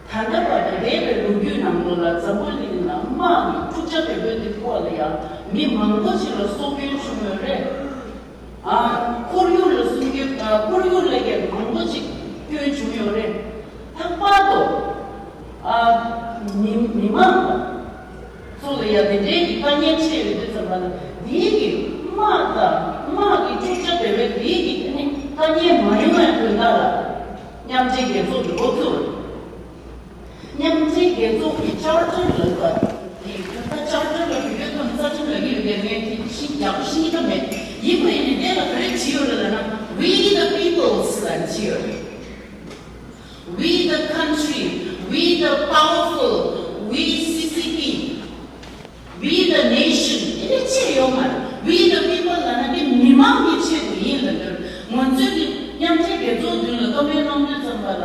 ད་ལྟ་བར་དུ་འདས་པའི་ལོ་རྒྱུས་ནང་ལོགས་ལ་འཛམ་བུ་གླིང་ལ་དམག་གི་འཁྲུག་ཆ་དོད་པོ་དེ་ཕོག་ལ་ཡང་མི་མང་པོ་ཞིག་ལ་སྲོག་སྐྱོན་བྱུང་ཡོད་རེད། ཨ་ཁོར་ཡུག་ལ་སྲུང་སྐྱོབ་ཨ་ཁོར་ཡུག་ལ་ཡང་མང་པོ་ཞིག་སྐྱོན་བྱུང་ཡོད་རེད། ལྷག་པར་དུ་ཨ་མི་མི་མང་ཚོ་ལ་ཡང་དེ་འདྲའི་གི་དཀའ་ངལ་འཕྲད་ཡོད་དུས་ཙམ་པ་ལ་འདིའི་གི་དམག་དང་དམག་གི་འཁྲུག་ཆ་དོད་པོ་དེའི་གི་དཀའ་ངལ་མ་ཡོང་བའི་དོན་དག་ལ། མཉམ་འབྲེལ་རྒྱལ་ཚོགས་ཀྱི་འགོ་ཚུགས། མཉམ་འབྲེལ་རྒྱལ་ཚོགས་ཀྱི་ཅར་ཊར་ལ་ད་དེ་ད་ཅར་ཊར་ལ་བོད་སྐད་ཐོག་ནས་རྩ་ཁྲིམས་ལབ་ཀྱི་ཡོད་པས་ངས་དེ་ཤེས་ཡག་པོ་ཤེས་ཀྱི་མེད། ཡིན་པ་ཡིན་ནའི་དེ་ལ་ག་རེ་བྲིས་ཡོད་རེད་ལབ་ན། We the peoples ལབ་བྲིས་ཡོད་རེད། We the country, we the powerful, we C C P, we the nation. དེ་ནི་ཅི་ཡོད་མ་རེད། We the people ལབ་ན་དེ་མི་མང་གི་ཆེད་དུ་ཡིན་ལབ་ཀྱི་ཡོད་རེད། ང་ཚོས་ཀྱི་མཉམ་འབྲེལ་རྒྱལ་ཚོགས་མདུན་ལ་བཀའ་མོལ་གནང་དུས་ཙམ་པ་ལ།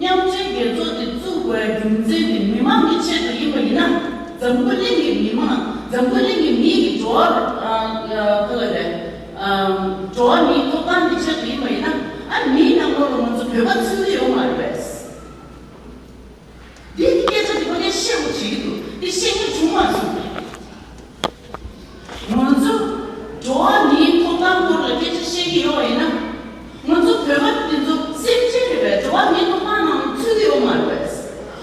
མཉམ་འབྲེལ་རྒྱལ་ཚོགས་དེ་བཙུགས་དགོས་རྒྱུ་མཚན་དེ་མི་མང་གི་ཆེད་དུ་ཡིན་པ་ཡིན་ན། འཛམ་བུ་གླིང་གི་མི་མང་འཛམ་བུ་གླིང་གི་མི་གི་འགྲོ་བ་ཨ་ཨ་ག་ལ་རེད། ཨ་འགྲོ་བ་མིའི་ཐོབ་ཐང་གི་ཆེད་དུ་ཡིན་པ་ཡིན་ན། ཨ་མིའི་ནང་ལོགས་ལ་ང་ཚོ་བོད་པ་ཚུད་ཀྱི་ཡོད་མ་རེད་པས། འདི་གི་སྐད་ཆ་འདི་ཕ་གིར་བཤད་དགོས་བྱེད་ཀྱི་འདུག་འདི་བཤད་མཁན་བྱུང་མ་སོང་། ང་ཚོ་འགྲོ་བ་མིའི་ཐོབ་ཐང་སྐོར་ལ་སྐད་ཆ་བཤད་ཀྱི་ཡོད་པ་ཡིན་ན། ང་ཚོ་བོད་པ་འདི་ཚོ་སེམས་ཅན་རེད་པས། འགྲོ་བ་མིའི་ཐོབ་ཐང་ནང་ཚུད་ཀྱི་ཡོད་མ་རེད་པས།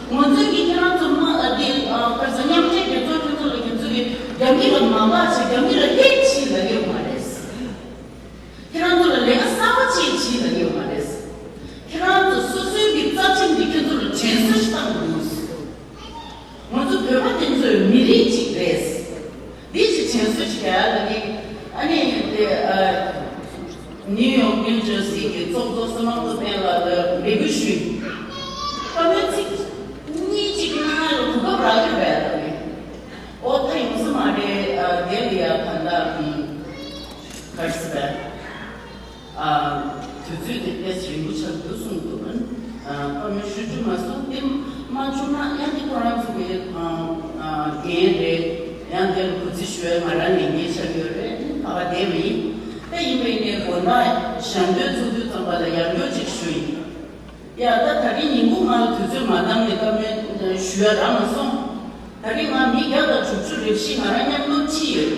ང་ཚོས་ཀྱིས་ཁྱེད་རང་ཚོ་དམག་ཨ་འདི་ཨ་ག་རེ་ཟེར་མཉམ་འབྲེལ་རྒྱལ་ཚོགས་ཁྱེད་ཚོ་ལ་ཁྱེད་ཚོ་གིས་རྒྱ་མི་ལ་མ་དགའ་བྱས་རྒྱ་མི་ལ་ཧེ་བྱས་ལབ་ཀྱི་ཡོད་མ་རེད། ཁྱེད་རང་ཚོ་ལ་ལས་ཀ་གསར་པ་ཅིག་བྱེད་ལབ་ཀྱི་ཡོད་མ་རེད། ཁྱེད་རང་ཚོ་སོ་སོའི་གི་རྩ་ ནིའུ་ཡོག་ནིའུ་ཇར་སི་གི་ཚོགས་གཙོ་བསོད་ནམས་སྟོབས་ལྡན་ལགས་ལ་འབོད་སྐུལ་ཞུས། བཀའ་མོལ་ཚིག་གཉིས་གཅིག་གནང་ཡ་ལ་གོ་སྐབས་རག་གི་རེད་པས་ལབ་ཡིན། ཨོ་ད་ཡོང་ས་མ་རེད། ཨ་དེ་ལ་ཡ་ད་ལྟ་ཨམ་ག་རེ་ཟེར་བས། ཨ་དུས་ཚོད་དེ་དཔེ་རིང་པོ་ཆགས་འདུག་གསུངས་འདུག་ཨ་བཀའ་མོལ་ཞུ་རྒྱུ་མ་སོང་། དེ་མ་བྱུང་ན་ཡང་དེ་ཁོ་རང་ཚོ་གི་ཨ་འགན་རེད། ཡང་དེ་ལ་གུས་བརྩི་ཞུ་ཡ་ང་རང་ལས་འགན་ཆགས་ཡོད་རེད། ད་ག་བསྡད་པ་ཡིན། ད་ཡིན་པ་ཡིན་ནའི་དགོང་དག་ཞལ་འདོན་ཚོགས་དུས་ཙམ་པ་ལ་ཡར་འགྲོ་ཅིག་ཞུ་ཡིན། ཡ་ད་ད་རིང་ཉིན་གུང་ང་ལ་དུས་ཚོད་མ་འདང་ནས་བཀའ་མོལ་ཞུ་ཡ་རག་མ་སོང་། ད་རིང་ང་མི་བརྒྱ་དང་དྲུག་ཅུ་རེ་བཞི་ང་རང་མཉམ་དུ་ཁྲིད་ཡོད།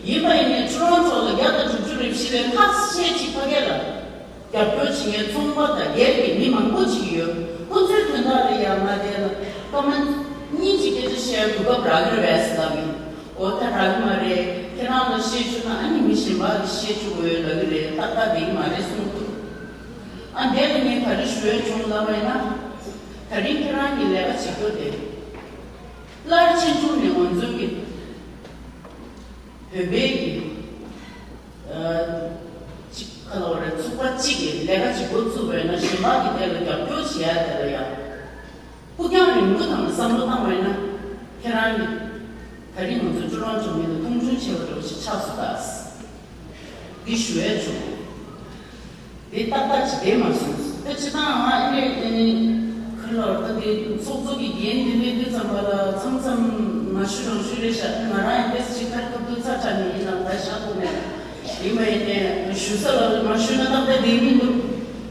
ཡིན་པ་ཡིན་ནའི་ཊོ་རོན་ཊོ་ལ་བརྒྱ་དང་དྲུག་ཅུ་རེ་བཞི་ལས་ཁ་ཤས་ཅིག་ཕ་གི་ལ་རྒྱབ་སྐྱོར་བྱེད་མཁན་ཚོང་པ་དང་སྒེར་གྱི་མི་མང་པོ་ཅིག་ཡོད། ཁོ་ཚོའི་དོན་དག་ལ་ཡང་ང་དེ་ལ་སྐར་མ་གཉིས་ཅིག་སྐད་ཆ་བཤད་གོ་སྐབས་རག་གི་རེད་པས་ཟེར་ལབ་ཡིན། འོ་ད་རག་གི་མ་རེད། ཁྱེད་རང་ལ་བཤད་བཅུག་ན་ཨ་ནི་མི་གཞན་པ་ལ་བཤད་བཅུག་དགོས་ལབ་ཀྱི་རེད། ཏག་ཏག་བསྡད་ཀྱི་མ་རེད་གསུངས་འདུག་ཨ་འདས་ལ་ངས་ག་རེ་ཞུ་ཡ་བྱུང་ལབ་པ་ཡིན་ན། ད་རིང་ཁྱེད་རང་གི་ལས་ཀ་བྱེད་རྒྱུ་དེ། སླར་ཕྱིན་ཆུང་ནས་ང་ཚོའི་གི་བོད་པའི་གི་ཨ་གཅིག་ག་ལ་བ་རེད། ཚོགས་པ་གཅིག་གི་ལས་ཀ་བྱེད་འགོ་བཙུགས་པ་ཡིན་ན་གཞན་པ་གི་དེ་ལ་རྒྱབ་སྐྱོར་བྱེད་ཡ་དེ་ལ་ཡ་ཕུགས་རྒྱང་རིང་པོ་དང་བསམ་བློ་བཏང་བ་ཡིན་ན། ཁྱེད་རང་གི་ད་རིང་ང་ཚོ་ཊོ་རོན་ཊོ་མི་ལ་མཐོང་ཆུང་བྱས་པ་འདྲ་བོ་ཞིག་ཆགས་སོང་ད། འདི་ཞུ་ཡས་བྱུང་། འདི་ཏག་ཏག་ཅིག་བསྡད་མ་སོང་། ད་སྤྱིར་བཏང་ང་ཨ་ནི་ཨ་ནི་ཁ་ལོར་ད་འདི་ཚོགས་གཙོ་གི་འགན་འདི་སླེབས་དུས་ཙམ་པ་ལ་མཚམས་མཚམས་མ་ཞུ་རང་ཞུ་རེད་ཤག་ང་རང་ཡང་ཏོག་ཙམ་ཅིག་ཁ་ཁ་ཐུག་ཚ་དྲགས་ནས་ཡིན་ནམ་ད་ཤག་ཐུག་ནས་ཡིན་པ་ཡིན་ནས་ཞུ་ས་ལ་མ་ཞུས་ན་ཏག་ཏག་བསྡད་མི་འདུག་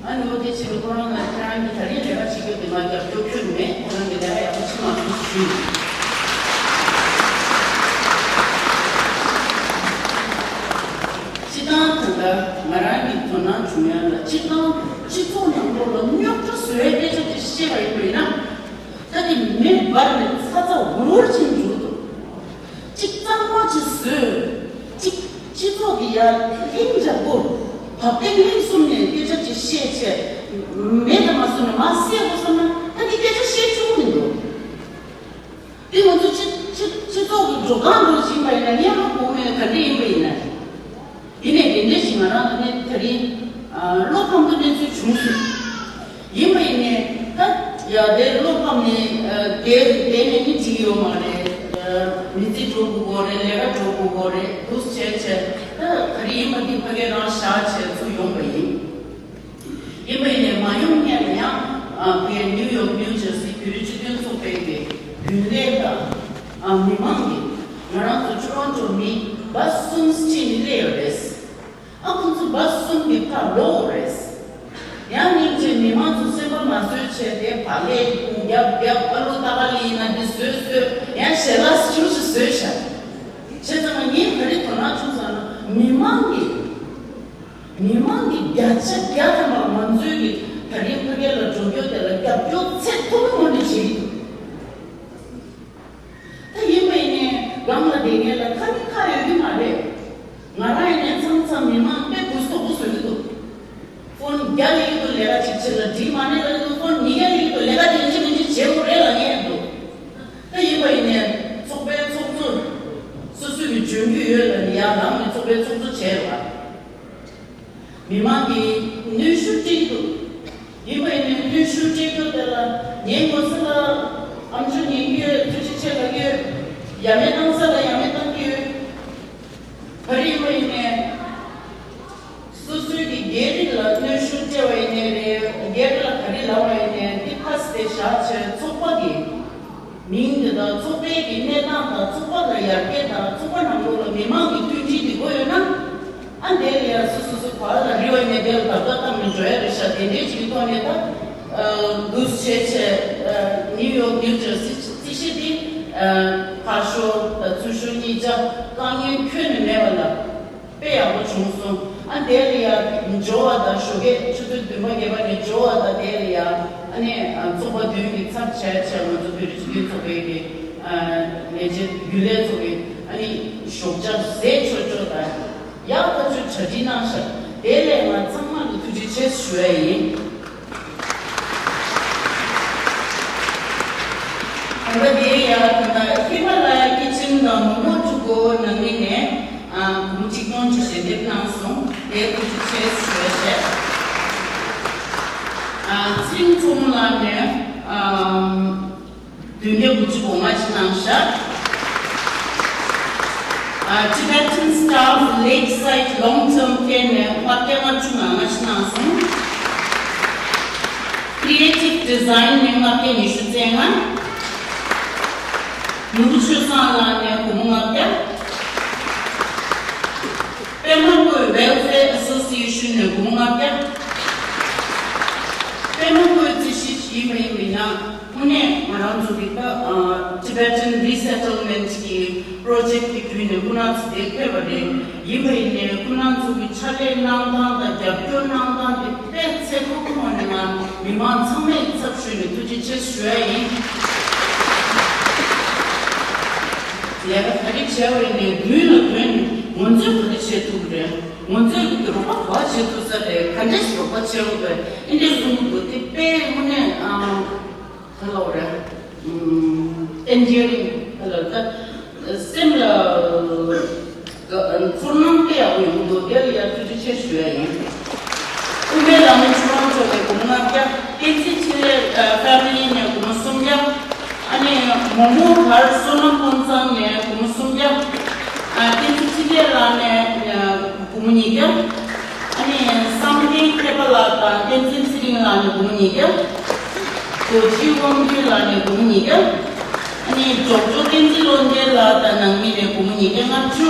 ཨ་ནི་འོ་དེ་བྱས་ནས་ཁོ་རང་ལ་ཁྱེད་རང་གིས་ད་རིང་ལས་ཀ་བྱེད་རྒྱུ་དེ་ང་རྒྱབ་སྐྱོར་ཁྱོན་མེད། ཁྱེད་རང་གིས་ལས་ཀ་ཡག་པོ་བྱེད་མ་ཐུབ་ཞུས། སྤྱིར་བཏང་ད་ལྟ་ང་རང་གི་དོ་སྣང་བྱུང་ཡ་ལ་སྤྱིར་བཏང་སྤྱི་ཚོགས་ནང་ལོགས་ལ་རྙོག་དྲ་བཟོ་ཡའི་སྐད་ཆ་དེ་བཤད་པ་ཡིན་པ་ཡིན་ན། ད་དེ་མེ་འབར་ནས་ཚ་ཚ་འུར་འུར་ཕྱིན་འགྲོ་འདུག་གཅིག་གཙང་མ་ཅིག་བཟོས། གཅིག་སྤྱི་ཚོགས་ཀྱི་ཡར་ལྷིང་འཇགས་པོ། བབ་བརྟན་ལྷིང་གསུམ་ནས་སྐད་ཆ་ཅིག་བཤད་བྱས། མེད་དང་མ་བཟོས་ནས་མར་བསད་དགོས་བསམ་ན་ད་འདི་སྐད་ཆ་བཤད་ཆོག་གི་མི་འདུག་འདི་ང་ཚོ་སྤྱི་སྤྱི་སྤྱི་ཚོགས་ཀྱི་འགྲོ་སྟངས་འགྲོ་བཞིན་པ་ཡིན་ན་སྙན་ལོ་གོང་མེད་ག་འདྲ་ཡིན་པ་ཡིན་ན། ཡིན་ནའི་དེ་འདྲ་ཞིག་ང་རང་ལ་ནི་དེ་རིང་བློ་ཕམ་པོ་གནས་ཚུལ་བྱུང་སོང་། ཡིན་པ་ཡིན་ནའི་ད་ཡ་དེ་བློ་ཕམ་ནས་དེ་དེ་ནས་ནི་འགྲིག་ཡོད་མ་རེད། མི་ཚེ་འགྲོ་དགོས་གོ་རེད། ལས་ཀ་འགྲོ་དགོས་གོ་རེད། འདུག་བྱས་བྱས་ད་ག་རེ་ཡིན་པ་འདི་ཕ་གིར་རང་བཞག་བྱས་ཚུར་ཡོང་པ་ཡིན། ཡིན་པ་ཡིན་ནའི་མ་ཡོང་སྔོན་ལ་ཡང་ཕ་གིར་ནིའུ་ཡོག་ནིའུ་ཇར་སི་བོད་རིགས་སྤྱི་མཐུན་ཚོགས་པའི་གི་རྒྱུན་ལས་དང་མི་མང་གིས་ང་རང་ཚོ་ཊོ་རོན་ཊོ་མི་བཱ་སི་གསུམ་ཁྲིད་ནས་སླེབས་ཡོད་རེད། ཨ་ཁོང་ཚོ་བཱ་སི་གསུམ་གྱི་ཕར་ལོག་རེད། ཡང་སྙིང་རྗེ་མི་མང་ཚོ་སེམས་པ་མ་བཟོད་བྱས་ཏེ་བག་ལེབ་རྒྱབ་རྒྱབ། ཨ་ལོ་ཏ་ག་ལི་ཡིན་ན་འདི་བཟོས་བཟོས། ཡང་ཞལ་ལག་ཞུ་ཞུ་བཟོས་ཤག་བྱས་ཙང་ང་ངས་ག་རེ་དོ་སྣང་བྱུང་ཟེར་ན་མི་མང་གིས། མི་མང་གི་བརྒྱ་ཆ་བརྒྱ་ཐམ་པ་ང་ཚོའི་གི་ད་རིང་ཕ་གི་ལ་འགྲོ་རྒྱུ་དེ་ལ་རྒྱབ་སྐྱོར་ཚད་མཐོ་པོ་ངོས་ནས་བྱེད་ཀྱི་འདུག་ད་ཡིན་པ་ཡིན་ནའི་སྒང་ལ་བསྡད་མཁན་ལ་ཁ་མིག་ཁ་ཡོད་ཀྱི་མ་རེད། ང་རང་ཡིན་ནའི་མཚམས་མཚམས་མི་མང་དཔེ་གུས་སོག་པོ་བཟོ་གི་འདུག་ཕོན་བརྒྱ་སླེབས་ཀྱི་འདུག་ལས་ཀ་གཅིག་བྱེད་ལ་འགྲིག་མ་རེད་ལབ་ཀྱི་འདུག་ཕོན་ཉིས་བརྒྱ་སླེབས་ཀྱི་འདུག་ལས་ཀ་དེ་ཡིན་གཅིག་མིན་གཅིག་བྱེད་དགོས་རེད་ལབ་མཁན་འདུག་ད་ཡིན་པ་ཡིན་ནའི་ཚོགས་པའི་ཚོགས་གཙོ་སོ་སོ་གི་འཇོན་རྒྱུ་ཡོད་ལབ་ནས་ཡར་ལངས་ནས་ཚོགས་པའི་ཚོགས་གཙོ་བྱས་པ། མི་མང་གིས་གནོན་ཤུགས་སྤྲད་ཀྱི་འདུག་ཡིན་པ་ཡིན་ནའི་གནོན་ཤུགས་སྤྲད་རྒྱུ་དེ་ལ་ཉན་དགོས་ས་ལ་ཨམ་ཅོག་ཉན་གྱི་ཡོད། ཐུགས་རྗེ་ཆེ་ལབ་ཀྱི་ཡོད། ཡ་མེད་བཏང་ས་ལ་ཡ་མེད་བཏང་གི་ཡོད། ག་རེ་ཡིན་པ་ཡིན་ནའི་སོ་སོའི་གི་སྒེར་རིགས་ལ་གནོན་ཤུགས་སྤྲད་པ་ཡིན་ནའི་རེད། སྒེར་ལ་ག་རེ་ལབ་པ་ཡིན་ནའི་འདི་ཕར་བཞག་བྱས་ཚོགས་པ་གི་མིང་འདི་དང་ཚོགས་པའི་གི་གནས་སྟངས་དང་ཚོགས་པ་ལ་ཡར་རྒྱས་དང་ཚོགས་པ་ནང་ལོགས་ལ་མི་མང་གི་མཐུན་སྒྲིལ་འདི་དགོས་ཡོད་ན། ཨ་འདས་ལ་ཡ་སོ་སོ་སོ་ག་ལ་རི་བ་ནས་དེ་ལ་བརྡབ་བརྡབ་བཏང་ནས་འགྲོ་ཡ་རེད་ཤག་དེ་འདྲའི་ཅིག་གི་ཐོག་ནས་ད་འདུག་བྱས་བྱས་ནིའུ་ཡོག་ནིའུ་ཇར་སི་རྩིས་གཞི་འདི་ཕར་ཞོག་ཚུར་ཞོག་གཉིས་ཆ་དཀའ་ངལ་ཁྱོན་ནས་མེད་པ་ལ། དཔེ་ཡག་པོ་བྱུང་སོང་། ཨ་དེ་ལ་ཡ་འབྱོར་བ་དང་ཞོགས་ཀས་ཆུ་ཚོད་བདུན་པ་བརྒྱད་པ་ནས་འབྱོར་བ་དང་དེ་ལ་ཡ་ཨ་ནི་ཚོགས་པ་བདུན་གྱི་ཚབ་བྱས་བྱས་ང་ཚོ་བོད་རིགས་སྤྱི་མཐུན་ཚོགས་པའི་གི་ལས་བྱེད་རྒྱུན་ལས་ཚོ་གི་ཨ་ནི་ཞོགས་ཇ་བཟས་ཆོག་ཆོག་དང་ཡག་ཐག་ཆོད་གྲ་སྒྲིག་གནང་ཤག་དེ་ལས་ང་ཚང་མ་ལ་ཐུགས་རྗེ་ཆེ་ཞུ་ཡ་ཡིན། གང་ལྟར་དེ་ཡང་ད་ལྟ་ཧི་མ་ལ་ཡ་སྐྱེ་ཁྱིམ་དང་མོག་མོག་ཕྲུ་གུ་ནང་མི་ནས་ཨ་གུམ་གཅིག་སྟོང་ཅིག་ཞལ་འདེབས་གནང་སོང་། དེ་ཐུགས་རྗེ་ཆེ་ཞུ་ ཨ་ཚེ་རིང་མཚོ་མོ་ལགས་ནས་ཨམ་བདུན་བརྒྱ་དགུ་བཅུ་གོ་ལྔ་ཅིག་གནང་ཤག་ཨ་Tibetan Staff Lakeside Long Term Care ནས་ལྔ་བརྒྱ་ལྔ་བཅུ་ང་ལྔ་ཅིག་གནང་སོང་། Creative Design ནས་ལྔ་བརྒྱ་ཉི་ཤུ་རྩ་ལྔ། ནོར་བུ་ཆོས་བཟང་ལགས་ནས་སྒོར་མོ་ལྔ་བརྒྱ། པད་མ་བཀོད་Welfare Association ནས་སྒོར་མོ་ལྔ་བརྒྱ། པད་མ་བཀོད་རྩིས་གཞི་ཡིན་པ་ཡིན་པ་ཡིན་ན་དངོས་གནས་ང་རང་ཚོ་གི་ད་ཨ་Tibetan Resettlement གི་Project གི་བརྒྱུད་ནས་སྐུ་ན་ཚོ་དེ་ཕེབས་པ་རེད། ཡིན་པ་ཡིན་ནའི་སྐུ་ན་ཚོ་གི་ཕྱག་ལས་གནང་སྟངས་དང་རྒྱབ་སྐྱོར་གནང་སྟངས་དེ་དཔེ་ཚེ་ཁོ་ཁོ་ནས་ང་མི་མང་ཚང་མའི་ཚབ་ཞུས་ནས་ཐུགས་རྗེ་ཆེ་ཞུ་ཡ་ཡིན། ལས་ཀ་ག་རེ་བྱས་པ་ཡིན་ནའི་མདུན་ལ་ཐོན་ནས་ང་ཚོས་ག་རེ་བྱེད་ཐུབ་རེད། ང་ཚོས་རོགས་པ་ག་བ་བྱེད་ཐུབ་ས་རེད། ག་འདྲས་རོགས་པ་བྱེད་དགོས་པས་ཨེ་འདྲས་གསུང་གི་འདུག་དེ་དཔེ་དངོས་གནས་ཨང་། ག་ལབ་རེད། ཨེན་ཇི་ཨོ་རིང་ག་ལབ་ད། སེམས་ལ་ཚོར་སྣང་དཔེ་ཡག་པོ་ཡོང་གི་འདུག་དེ་ལ་ཡ་ཐུགས་རྗེ་ཆེ་ཞུ་ཡ་ཡིན། དབུ་མའི་ལམ་ཆུ་དབང་མཆོག་ལ་སྒོར་མོ་ལྔ་བརྒྱ། བསྟན་འཛིན་འཕྲིན་ལས་ཕེ་མི་ལི་ནས་སྒོར་མོ་སུམ་བརྒྱ། ཨ་ནི་མོག་མོག་གར་བསོད་ནམས་ཀུན་བཟང་ནས་སྒོར་མོ་སུམ་བརྒྱ། ཨ་བསྟན་འཛིན་འཕྲིན་ལས་ལགས་ནས་སྒོར་མོ་ཉིས་བརྒྱ། ཨ་ནི་བསམ་གཏན་མཁས་པ་ལགས་དང་བསྟན་འཛིན་ཚེ་རིང་ལགས་ནས་སྒོར་མོ་ཉིས་བརྒྱ། རྡོ་རྗེ་དབང་འདུས་ལགས་ནས་སྒོར་མོ་ཉིས་བརྒྱ། ཨ་ནི་ཇོ་ཇོ་བསྟན་འཛིན་བློ་ལྡན་ལགས་དང་ནང་མི་ནས་སྒོར་མོ་ཉིས་བརྒྱ་ལྔ་བཅུ།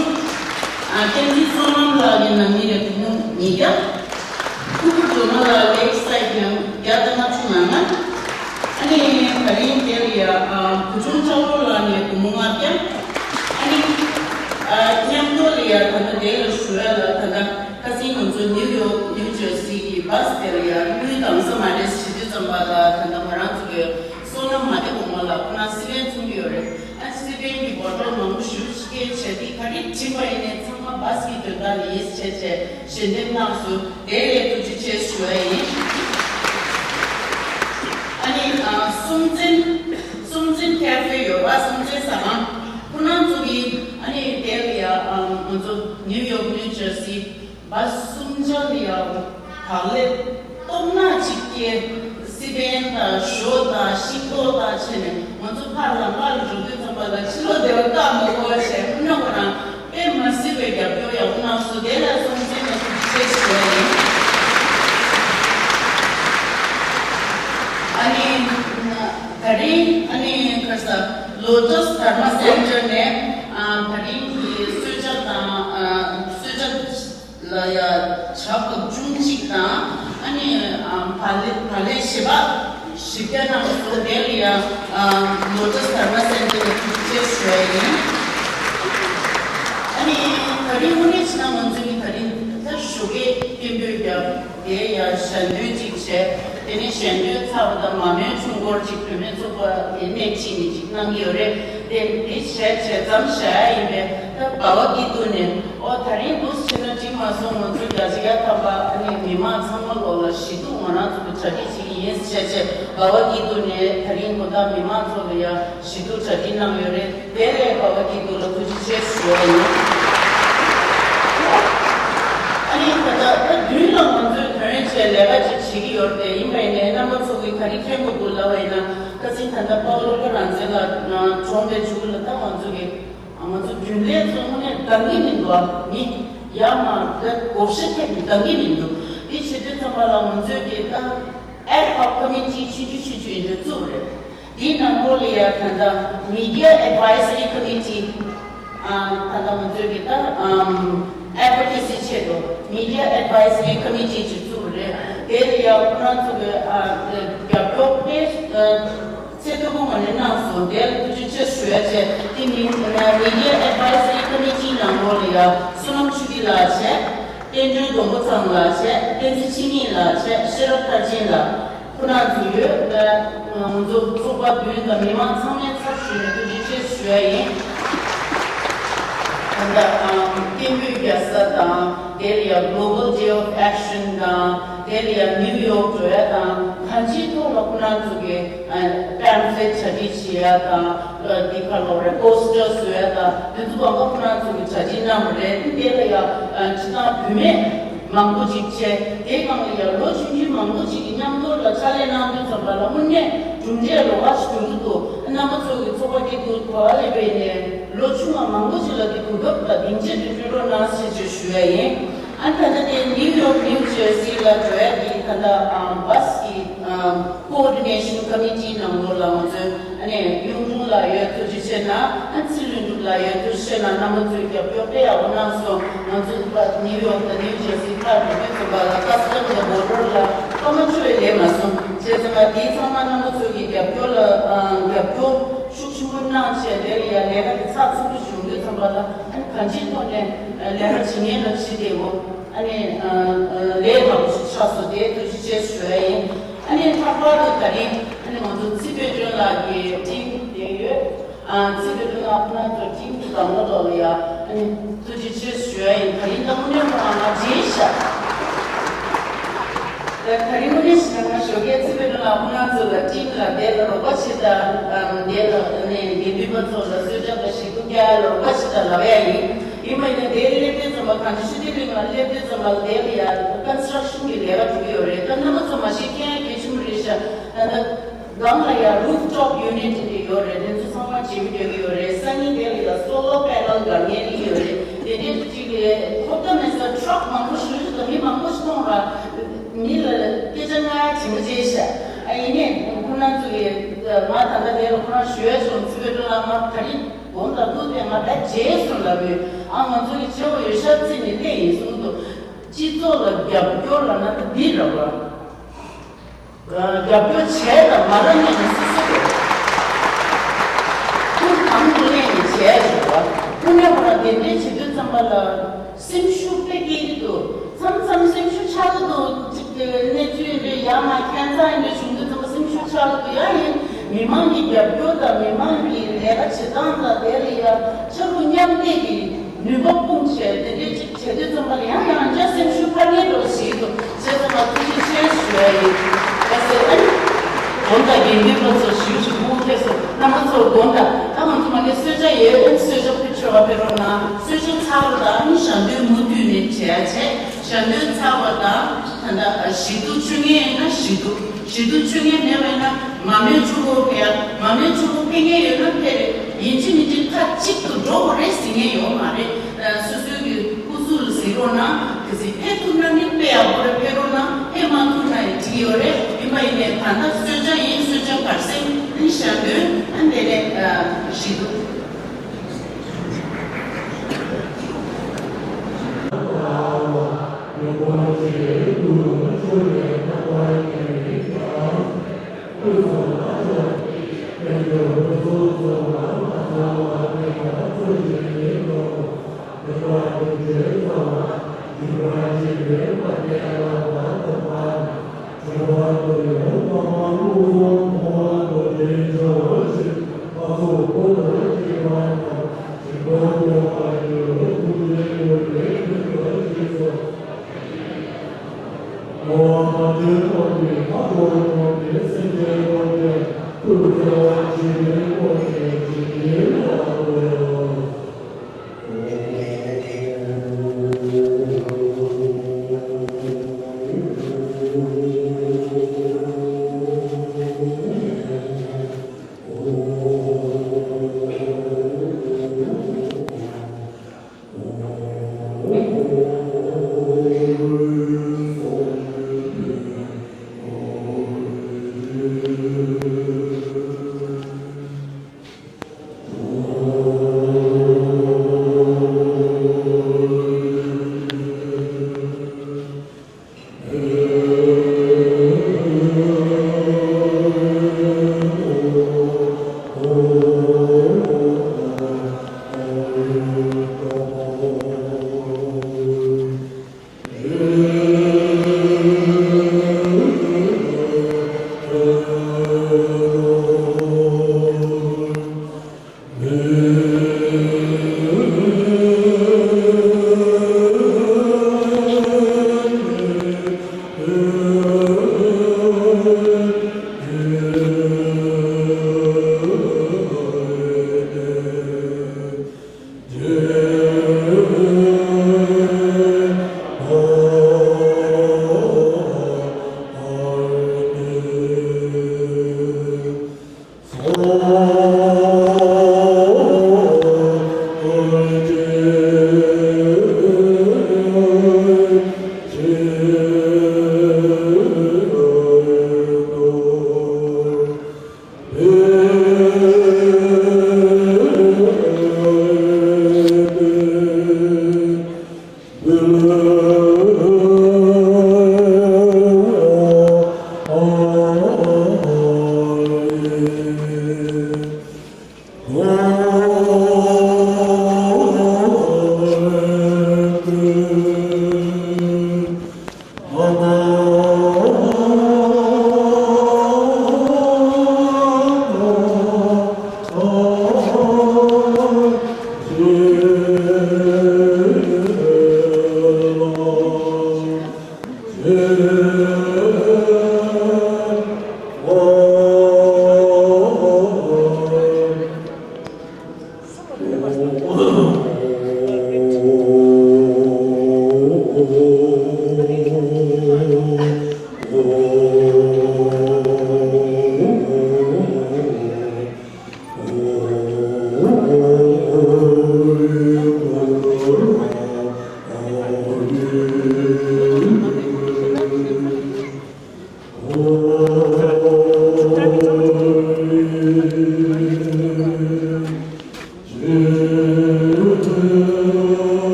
ཨ་བསྟན་འཛིན་བསོད་ནམས་ལགས་ཀྱི་ནང་མི་ནས་སྒོར་མོ་ཉིས་བརྒྱ། ཕུར་བུ་སྒྲོལ་མ་ལགས་ལེག་སའིཌ་ནས་བརྒྱ་དང་ལྔ་བཅུ་ང་ལྔ། ཨ་ནི་ད་རིང་དེ་ལ་ཡ་ཨ་བུ་ཆུང་ཁྲ་བོ་ལགས་ནས་སྒོར་མོ་ལྔ་བརྒྱ། ཨ་ནི་ཨ་མཉམ་དུ་ལ་ཡ་ད་ལྟ་དེ་ལ་ཞུ་ཡ་ལ་ད་ལྟ་ཁ་སང་ང་ཚོ་ནིའུ་ཡོག་ནིའུ་ཇར་སི་གི་བྷ་སི་དེ་ལ་ཡ་དངུལ་གདམ་ས་མ་རེད་ཟེར་དུས་ཙམ་པ་ལ་ད་ལྟ་ང་རང་ཚོ་གི་བསོད་ནམས་མ་བདེ་གོང་མ་ལ་ཁོ་ན་སི་པན་ཚུགས་ཀྱི་ཡོད་རེད། ཨ་སི་པན་གྱི་བོ་ཊལ་མང་པོ་ཞེ་པོ་ཅིག་སྐྱེལ་བྱས་དེ་ག་རེ་བྲིས་པ་ཡིན་ནའི་ཚང་མ་བྷ་སི་གི་དོན་དག་ལ་ཡིན་ཟེར་བྱས་བྱས་ཞལ་འདེབས་གནང་སོང་། དེ་ལ་ཐུགས་རྗེ་ཆེ་ཞུ་ཡ་ཡིན། ཨ་ནི་ཨ་སུམ་རྩེན་སུམ་རྩེན་ཁེ་ཧྥེ་ཡོད་པ། སུམ་རྩེན་ཟ་ཁང་ཁོ་རང་ཚོ་གིས་ཨ་ནི་དེ་ལ་ཡ་ཨ་ང་ཚོ་ནིའུ་ཡོག་ནིའུ་ཇར་སི་བྷ་སི་གསུམ་ཆ་ལ་ཡ་བག་ལེབ་སྟོང་ཕྲག་གཅིག་སྐྱེལ། སི་པན་དང་ཞོ་དང་ཤིང་ཏོག་དང་བྱས་ནས་ང་ཚོ་ཕར་ལམ་ཁ་ལ་འགྲོ་དུས་ཙམ་པ་ལ་ཕྱི་ལོགས་བདེ་བ་བཀག་མ་དགོས་པ་བྱས་ཁོ་ན་ཁོ་རང་དཔེ་མ་སྲིད་པའི་རྒྱབ་སྐྱོར་ཡག་པོ་གནང་སོང་། དེ་ལ་སོང་ཚེ་ནས་ཐུགས་རྗེ་ཆེ་ཞུ་བ་ཡིན། ཨ་ནི་ད་རིང་ཨ་ནི་ཁ་ས་ལོ་ཊས་དྷར་མ་སེན་ཊར་ནས་ཨ་ད་རིང་གི་གསོལ་ཇ་དང་ཨ་གསོལ་ཇ་ལ་ཡ་ཇ་ཁབ་ཆུང་གཅིག་དང་ཨ་ནི་ཨ་བག་ལེབ་བག་ལེབ་བཞི་པ་བཞི་བརྒྱ་གནང་སོང་། དེ་ལ་ཡ་ཨ་ལོ་ཊས་དྷར་མ་སེན་ཊར་ལ་ཐུགས་རྗེ་ཆེ་ཞུ་བ་ཡིན། ཨ་ནི་ད་རིང་དངོས་གནས་བྱས་ན་ང་ཚོ་ནི་ད་རིང་ད་ཞོགས་ཀས་སྐད་འབོད་བརྒྱབ། དེ་ཡང་ཞལ་འདོན་གཅིག་བྱས། དེ་ནས་ཞལ་འདོན་ཚར་བ་དང་མ་རྨོས་ཆུ་འཁོར་གཅིག་བུད་མེད་ཚོགས་པ་དེ་སྣེ་ཁྲིད་ནས་གཅིག་གནང་གི་ཡོད་རེད། དེ་འདི་བྱས་བྱས་མཚམས་བཞག་ཡ་ཡིན་པས། ད་བྷ་བ་གི་ཏུ་ནས་ཨོ་ད་རིང་འདུག་བྱས་ན་འགྲིག་མ་སོང་། ང་ཚོ་བརྒྱ་ཆ་བརྒྱ་ཐམ་པ་ཨ་ནི་མི་མང་ཚང་མ་ལོག་ལ་ཞི་སྡུག་ང་རང་ཚོ་གི་གྲ་སྒྲིག་བྱེད་ཀྱི་ཡིན་བྱས་བྱས། བྷ་བ་གི་ཏུ་ནས་ད་རིང་གོ་ད་མི་མང་ཚོ་ལ་ཡ་ཞི་སྡུག་གྲ་སྒྲིག་གནང་ཡོད་རེད། དེ་ལས་བྷ་བ་གི་ཏུ་ལ་ཐུགས་རྗེ་ཆེ་ཞུ་བ་ཡིན། ཨ་ནི་ད་ལྟ་ད་མདུན་ལ་ང་ཚོས་དོན་བྱས་ལས་ཀ་ཅིག་བྱེད་ཀྱི་ཡོད་རེད། ཡིན་པ་ཡིན་ནའི་རྣམ་པ་ཚོ་གིས་ག་རེ་མཁྱེན་དགོས་འདུག་ལབ་པ་ཡིན་ན། ཁ་སང་ད་ལྟ་པཱ་ལོ་ཁོ་རང་ཚོ་ལ་གྲོངས་པའི་མཇུག་ལ་ད་ང་ཚོ་གི་ང་ཚོ་རྒྱུན་ལས་ཚོ་དངོས་གནས་འདང་གི་མི་འདུག་ཨ་ནི་ཡར་མར་ད་བགོ་བཤའ་ཐེབས་ནས་འདང་གི་མི་འདུག་དེ་བྱེད་དུས་ཙམ་པ་ལ་ང་ཚོས་གི་ད་ཨེཌ་ཧོག་ཀོ་མི་ཊི་ཆུང་ཆུང་ཆུང་ཆུང་འདྲ་བཙུགས་རེད། དེའི་ནང་ལོགས་ལ་ཡ་ད་ལྟ་Media Advisory Committee ཨ་ད་ལྟ་ང་ཚོས་གི་ད་ཨམ་Advocacy ཆེད་དུ་Media Advisory Committee ཅིག་བཙུགས་རེད། དེ་ལ་ཡ་ཁོ་རང་ཚོ་གི་ཨ་རྒྱབ་སྐྱོར་དཔེ་ཨ་ཚད་མཐོ་པོ་ངོས་ནས་གནང་སོང་། དེ་ལ་ཐུགས་རྗེ་ཆེ་ཞུ་ཡ་བྱས། དེ་མིན་Media Advisory Committee ནང་ལོགས་ལ་ཡ་བསོད་ནམས་ཆོས་སྐྱིད་ལགས་བྱས། བསྟན་སྒྲོན་སྡོང་པོ་ཚང་ལགས་བྱས། བསྟན་འཛིན་འཆི་མེད་ལགས་བྱས། ཤེས་རབ་མཐར་ཕྱིན་ལགས། ཁོ་རང་ཚོ་ཡོད། ང་ཚོ་ཚོགས་པ་མདུན་དང་མི་མང་ཚང་མའི་ཚབ་ཞུས་ནས་ཐུགས་རྗེ་ཆེ་ཞུ་ཡ་ཡིན། ད་ལྟ་སྐད་འབོད་རྒྱག་ས་དང་། དེ་ལ་ཡང་Global Day of Action དང་། དེ་ལ་ཡང་ནིའུ་ཡོག་འགྲོ་ཡ་དང་། གང་ཅིའི་ཐོག་ལ་ཁོ་རང་ཚོ་གི་པེམ་ཕི་ལེཊ་གྲ་སྒྲིག་བྱེད་ཡ་དང་། འདི་ག་ལབ་རེད། པོ་སི་ཊར་བཟོ་ཡ་དང་། དེ་ཚོ་གང་ག་ཁོ་རང་ཚོ་གི་གྲ་སྒྲིག་གནང་བ་རེད། དེ་ལ་ཡང་སྤྱིར་བཏང་བུད་མེད། མང་པོ་ཅིག་བྱས། དེའི་སྒང་ལ་ཡང་ལོ་ཆུང་ཆུང་མང་པོ་ཅིག་གིས་མཉམ་དུ་ལ་ཕྱག་ལས་གནང་དུས་ཙམ་པ་ལ་དངོས་གནས་གྲུབ་འབྲས་རོགས་པ་ཞིག་འགྲོ་གི་འདུག་རྣམ་པ་ཚོ་གི་ཚོགས་པ་སྐྱིད་སྡུག་གོ་བ་ལེན་པའི་ནས་ལོ་ཆུང་བ་མང་པོ་ཅིག་ལ་དེ་གོ་སྐབས་དང་སྡིངས་ཆ་དེ་སྤྲོད་རོགས་གནང་ཞེས་བརྗོད་ཞུ་ཡ་ཡིན། ཨ་ནི་ད་ལྟ་དེ་ནིའུ་ཡོག་ནིའུ་ཇར་སི་ལ་འགྲོ་ཡ་གི་ད་ལྟ་ཨ་བྷ་སི་གི་ཨ་ཀོ་ཨོར་ཌི་ནེ་ཤན་ཀོ་མི་ཊི་ནང་ལོགས་ལ་ང་ཚོས་ཨ་ནི་གཡུང་དྲུང་ལགས་ཡོད། ཐུགས་རྗེ་ཆེ་གནང་། ཨ་ཚེ་རིང་འབྲུག་ལགས་ཡོད། ཐུགས་རྗེ་ཆེ་གནང་། རྣམ་པ་ཚོས་རྒྱབ་སྐྱོར་དཔེ་ཡག་པོ་གནང་སོང་། ང་ཚོ་ཕར་ནིའུ་ཡོག་དང་ནིའུ་ཇར་སི་ཕར་འགྲོ་དུས་ཙམ་པ་ལ་ཀ་སི་ཊམ་དང་བོར་ཌར་ལ་སྐར་མ་བཅུ་ཡས་ལས་མ་སོང་། བྱས་ཙང་ང་འདི་ཚང་མ་རྣམ་པ་ཚོ་གི་རྒྱབ་སྐྱོར་ལ་ཨ་རྒྱབ་སྐྱོར་ཤུགས་ཆེན་པོ་གནང་བྱས་དེ་ལ་ཡ་ལས་ཀ་དེ་ཚགས་ཚུད་པོ་བྱུང་དུས་ཙམ་པ་ལ་ཨ་ནི་གང་ཅིའི་ཐོག་ནས་ལས་ཀ་བྱེད་མཁན་ལ་བྱེད་བདེ་བོ། ཨ་ནི་ཨ་ཨ་ལས་སླ་པོ་ཞིག་ཆགས་སོང་། དེ་ཐུགས་རྗེ་ཆེ་ཞུ་ཡ་ཡིན། ཨ་ནི་ལྷག་པར་དུ་ད་རིང་ཨ་ནི་ང་ཚོ་ཚེ་དཔལ་སྒྲོན་ལགས་ཀྱི་ཊིམ་དེ་ཡོད། ཨ་ཚེ་དཔལ་སྒྲོན་ལགས་ཁོ་རང་ཚོ་ཊིམ་དུ་དང་པོ་ཐོག་ལ་ཡ་ཨ་ནི་ཐུགས་རྗེ་ཆེ་ཞུ་ཡ་ཡིན། ད་རིང་ད་དངོས་གནས་ཁོ་རང་ང་མཇལ་ཤག་ད་ད་རིང་དངོས་གནས་བྱས་ན་ང་ཞོགས་ཀས་ཚེ་དཔལ་སྒྲོན་ལགས་ཁོ་རང་ཚོ་ལ་ཊིམ་ལ་དེ་ལ་རོགས་པ་བྱེད་དང་། ཨ་དེ་ལ་ཨ་ནི་དགེ་འདུན་པ་ཚོ་ལ་གསོལ་ཇ་དང་ཞལ་ཏོག་རྒྱག་ཡ་ལ་རོགས་པ་བྱེད་དང་ལབ་ཡ་ཡིན། ཡིན་པ་ཡིན་ན་དེ་སླེབས་དུས་ཙམ་པ་གངས་ཅན་ཤེས་ལྡན་གླིང་ལ་སླེབས་དུས་ཙམ་པ་དེ་ལ་ཡ་ཀོན་སི་ཊྲག་ཤན་གྱི་ལས་ཀ་འགྲོ་གི་ཡོད་རེད། ད་རྣམ་པ་ཚོ་མ་ཤེས་མཁན་གལ་ཆེན་པོ་རེད་ཤག་ད་ལྟ་སྒང་ལ་ཡ་རུབ་ཊོབ་ཡུ་ནིཊ་དེ་ཡོད་རེད། དེ་ཚོ་ཚང་མ་བྱེད་མི་འདོད་ཀྱི་ཡོད་རེད། སང་ཉིན་དེ་ལ་ཡ་སོ་ལར་པེ་ནལ་འགའ་ངེས་ཀྱི་ཡོད་རེད། དེ་འདྲའི་ཅིག་ལས་ཐོབ་ཐང་མེད་ས་ཊྲག་མང་པོ་ཞིག་ཞིག་དང་མི་མང་པོ་ཞིག་གཏོང་ར། མི་ལ་སྐད་ཆ་རྔ་ཡ་བྱེད་མི་བྱེད་ཤག་ཨ་ཡིན་ནའི་ཁོ་རང་ཚོ་གིས་ང་ད་ལྟ་དེ་ལ་ཁོ་རང་ཞུ་ཡ་བྱུང་། ཚེ་དཔལ་སྒྲོན་ལགས་ང་ད་རིང་དགོང་དག་ཐུག་དེ་ང་ད་བརྗེད་སོང་ལབ་ཡོད། ཨ་ང་ཚོ་གིས་བྱེད་དགོས་ཡོད་ཤག་བརྩིས་ནས་སླེབས་ཡིན་གསུངས་འདུག་སྤྱི་ཚོགས་ལ་རྒྱབ་སྐྱོར་ལབ་ན་ད་འདི་རེད་པ། རྒྱབ་སྐྱོར་བྱས་དང་མ་རག་ནས་ནི་སོ་སོ་རེད། ཁུར་དམ་དུ་ལེན་ནས་བྱས་རེད་པ། ཁོ་ནས་ཁོ་རང་དེ་འདྲས་བྱེད་དུས་ཙམ་པ་ལ་སེམས་ཤུགས་དཔེ་སྐྱེ་གི་འདུག་མཚམས་མཚམས་སེམས་ཤུགས་ཆག་གི་འདུག་ཅིག་གནས་ཚུལ་ཡིན་དུས་ཡ་མ་ཁྱད་མཚར་ཡིན་དུས་བྱུང་དུས་ཙམ་པ་སེམས་ཤུགས་ཆག་གི་འདུག་ཡ་ཡིན། མི་མང་གི་རྒྱབ་སྐྱོར་དང་མི་མང་གི་ལས་ཀ་བྱེད་སྟངས་དང་དེ་ལ་ཡ་ཆ་རུ་མཉམ་འདེགས་ཀྱི་ནུས་པ་སྤུངས་བྱས་དེ་འདྲས་ཅིག་བྱེད་དུས་ཙམ་པ་ལ་ཡང་ཡང་བསྐྱར་སེམས་ཤུགས་འཕར་མཁན་འདྲ་བོ་ཞིག་འདུག་བྱས་ཙང་ང་ཐུགས་རྗེ་ཆེ་ཞུ་ཡ་ཡིན། ད་ཟེར་ཨ་ནི། དགོང་དག་དགེ་འདུན་པ་ཚོ་ཞེ་པོ་ཅིག་སྤུ་གུ་ཁེལ་སོང་། རྣམ་པ་ཚོ་དགོང་དག་ད་ང་ཚོ་མ་གི་གསོལ་ཇ་ཡོད། ཨ་ནི་གསོལ་ཇ་ཕུལ་ཆོག་ག་ཕེབས་རོགས་གནང་། གསོལ་ཇ་ཚར་བ་དང་ཨ་ནི་ཞལ་འདོན་མུ་མཐུད་ནས་བྱེད་ཡ་བྱས། ཞལ་འདོན་ཚར་བ་དང་ད་ལྟ་ཞི་དུལ་མཆོད་མེ་ཡིན་ན་ཞི་དུལ། ཞི་དུལ་མཆོད་མེ་མེད་པ་ཡིན་ན་མར་མེ་མཆོད་ཕོར་ཕུལ་ཡ། མར་མེ་མཆོད་ཕོར་ཕུལ་མཁན་ཡོད་ན་ཕེབས་རེད། ཡིན་གཅིག་མིན་གཅིག་ཁ་གཅིག་ཏུ་འགྲོ་དགོས་རེད་ཟེར་མཁན་ཡོད་མ་རེད། སོ་སོའི་གི་སྐུ་གཟུགས་ལ་གཟིགས་རོགས་གནང་། གལ་སྲིད་ཕེབས་ཐུབ་ན་ནི་དཔེ་ཡག་པོ་རེད། ཕེབས་རོགས་གནང་། ཕེབས་མ་ཐུབ་ན་ཡང་འགྲིག་ཡོད་རེད། ཡིན་པ་ཡིན་ནའི་ད་ལྟ་གསོལ་ཇ་ཡིན། གསོལ་ཇ་གར་སེང་ཨ་ནི་ཞལ་འདོན་ཨ་ནི་དེ་ནས་ཞི་དུལ།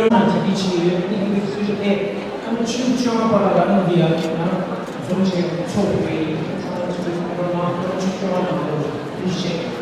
ང་ཚོ་འདི་བྱས་ཡོད། འདི་གི་འདི་གི་སྲོལ་རྒྱུན་དེ་ཨ་མ་ཆུ་བཅོ་ལྔ་པ་ལ་ར་ནང་འདི་ཡ་ང་འཛོམས་བྱས་ཚོགས་དགོས་ཡིན། ཚོགས་ལ་ཆུ་བཅོ་ལྔ་པ་ལ་ཆུ་བཅོ་ལྔ་པ་ལ་འདི་བྱས།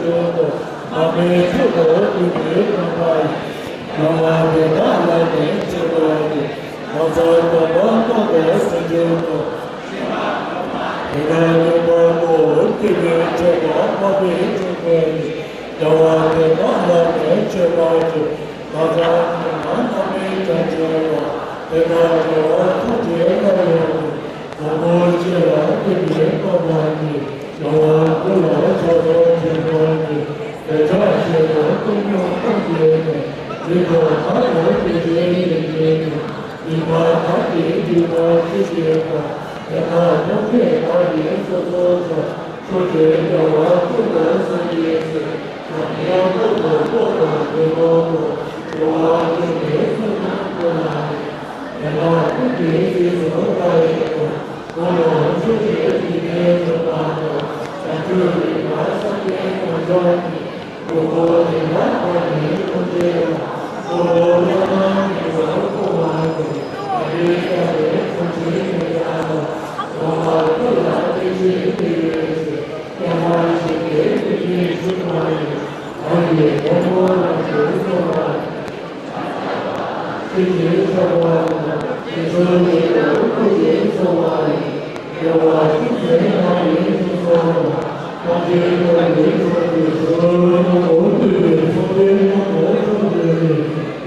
མ་མི་ཐུབ་པ་ཀུན་གྱི་རྣམ་པ་ཡིས། སྣང་བ་དེ་དག་ལ་ནི་སྤྱད་པ་ཡི། ལམ་ཟབ་སྒོམ་པ་རྣམས་ཀྱི་སེམས་ཅན་ཀུན། དེ་ནས་སྟོན་པ་ཀུན་ཐེག་པའི་ཆོས་པ་དམར་པོའི་སྤྱོད་པ་ཡིས། རྒྱལ་བ་དེ་དག་ལ་ནི་མཆོད་པར་བགྱི། ལམ་ཟབ་སྒོམ་པ་རྣམ་སྨིན་བྱང་ཆུབ་བར། དེ་དག་རྒྱལ་བ་ཐམས་ཅད་སླར་ཡང་དུ། བཟང་པོ་སྤྱོད་ལ་ཀུན་ནས་བསྔགས་པ་ཡིས། བྱང་བ་ཀུན་ལ་ཕྱག་འཚལ་མཆོད་པར་བགྱི། འདོད་ཆགས་ཞེ་སྡང་ཀུན་ཉོན་ཐམས་ཅད་ནས། མི་འཕགས་ལྷ་དང་དེ་འདྲའི་སེམས་ཅན་ཀུན། སྡིག་པ་དག་ཅིང་སྒྲིབ་པ་ཆེ་བྱེད་པ། དེ་དག་ཐམས་ཅད་བདག་གིས་སོ་སོར་བཤགས། ཕྱོགས་བཅུའི་རྒྱལ་བ་ཀུན་ལ་སངས་རྒྱས་སོ། ཡང་དག་པར་རྫོགས་པར་སྨོན་ལམ་ལ། འགྲོ་བ་ཀུན་གྱི་སེམས་རྣམས་ཀུན་ལ། དེ་དག་ཀུན་གྱི་རྗེས་སུ་བདག་སློབ་དཔོན། ཀུན་སློང་ཆོས་ཀྱི་དྲི་མས་གོས་པ་དང་། བྱང་ཆུབ་སེམས་དཔའ་སངས་རྒྱས་དམ་པ་ཉིད། དགོངས་པ་དེ་དག་ཐོབ་པའི་སངས་རྒྱས་ལ། གཙོ་བོ་བླ་མ་མཉེས་པར་མཐོང་བ་དང་། ཨ་རིའི་ས་ལས་ཐམས་ཅད་མཁྱེན་པ་དང་། གོང་མ་ཀུན་ལ་བརྟེན་ཅིང་བསྟེན་པའི་ཕྱིར། སྐྱབས་མ་མཆིས་པའི་སེམས་ཅན་ཞིག་མ་ཡིན། བདག་གིས་དཀོན་མཆོག་རྣམས་ཀྱི་གསོལ་བ། ཆོས་ཀྱི་ཆར་པ་དང་། དེ་ཚོའི་དཀྱིལ་དུ་སྐུ་ཡི་ཚོགས་པ་ཡིས། རྒྱལ་བ་ཀུན་གྱི་བདག་ཉིད་སོ་སོ་ལ། ཐམས་ཅད་མཁྱེན་པའི་ཕྱོགས་ཀྱི་ཆོས་རྣམས་ཀུན་ཐུབ་པའི་ཚོགས་པའི་དབང་དུ་སོང་སྟེ།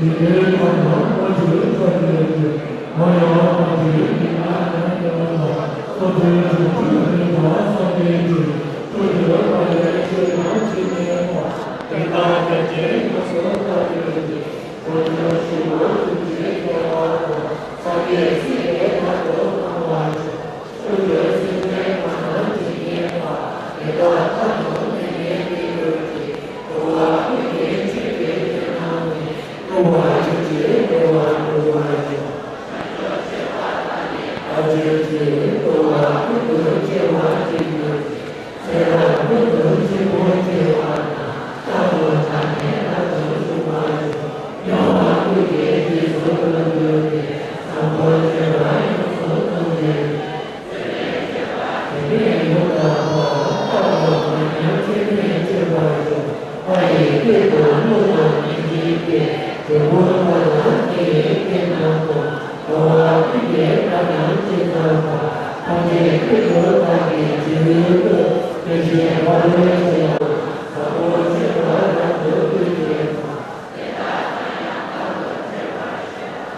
ཡི་གེ་ཁམས་དང་ལྔ་བཅུ་ཐམས་ཅད་ཀྱི། མ་ཡང་དག་པའི་མི་སྣང་ཡང་དག་ལ། སོ་སོའི་བྱང་ཆུབ་སེམས་དཔའ་སངས་རྒྱས་ཀྱི། ཐུགས་ཀྱི་དགའ་བའི་ཆོས་རྣམས་ཇི་སྙེད་པ། དེ་དག་ཐམས་ཅད་ཡོངས་སུ་དག་པའི་ཕྱིར། གོ་ཆ་ཞུ་བ་ཐུགས་རྗེའི་སྐྱོ་བ་དང་། སངས་རྒྱས་སྲིད་པའི་བར་དུ་སྣང་བར་ཤོག། ཆོས་ཀྱི་སེམས་ཅན་རྣམས་ཇི་སྙེད་པ། དེ་དག་ཐམས་ཅད་མི་སྙེད་པའི་དོན་གྱིས། འགྲོ་བ་ཀུན་གྱི་ཆོས་ཀྱི་དོན་རྣམས་ནི། བསླུ་བ་ཅན་གྱིས་འགྲོ་བ་བསླུ་བར་བྱ། བརྟག་དཔྱད་ཀྱིས་འགྲོ་བ་ཀུན་ཏུ་སྐྱེ་བ་སྟེ། ཚེ་རབས་ཀུན་ཏུ་འཆི་འཕོ་སྐྱེ་བ་དང་། རྟག་ཏུ་བདག་ཉིད་རབ་ཏུ་བྱུང་བར་ཤོག། སྣང་བ་ཀུན་གྱི་རྗེས་སུ་བདག་བསྒྲུབས་ཏེ། བཟང་པོ་སྤྱོད་པ་ཡོངས་སུ་རྫོགས་པའི། དེ་ནས་ཡང་དག་པར་རྟག་ཏུ་བདག་ཉིད་ཚད་མེད་སྤྱོད་པར་ཤོག། ལྷ་ཡི་སྐད་དུ་ཀླུ་དང་གཉན་གྱི་སྐད། འབྲས་བུ་ལྷ་དང་མི་ཡི་སྐད་རྣམས་དང་། འགྲོ་བ་ཀུན་གྱི་སྒྲ་རྣམས་ཇི་ཙམ་པ། ཐམས་ཅད་ཀུན་ཏུ་བདག་གིས་རྗེས་སུ་བསྟོད། དེ་བཞིན་ཕ་རོལ་ཏུ་ཡང་། བཟང་པོ་སྤྱོད་པ་རབ་ཏུ་བསྟོད་པའི་ཕྱིར།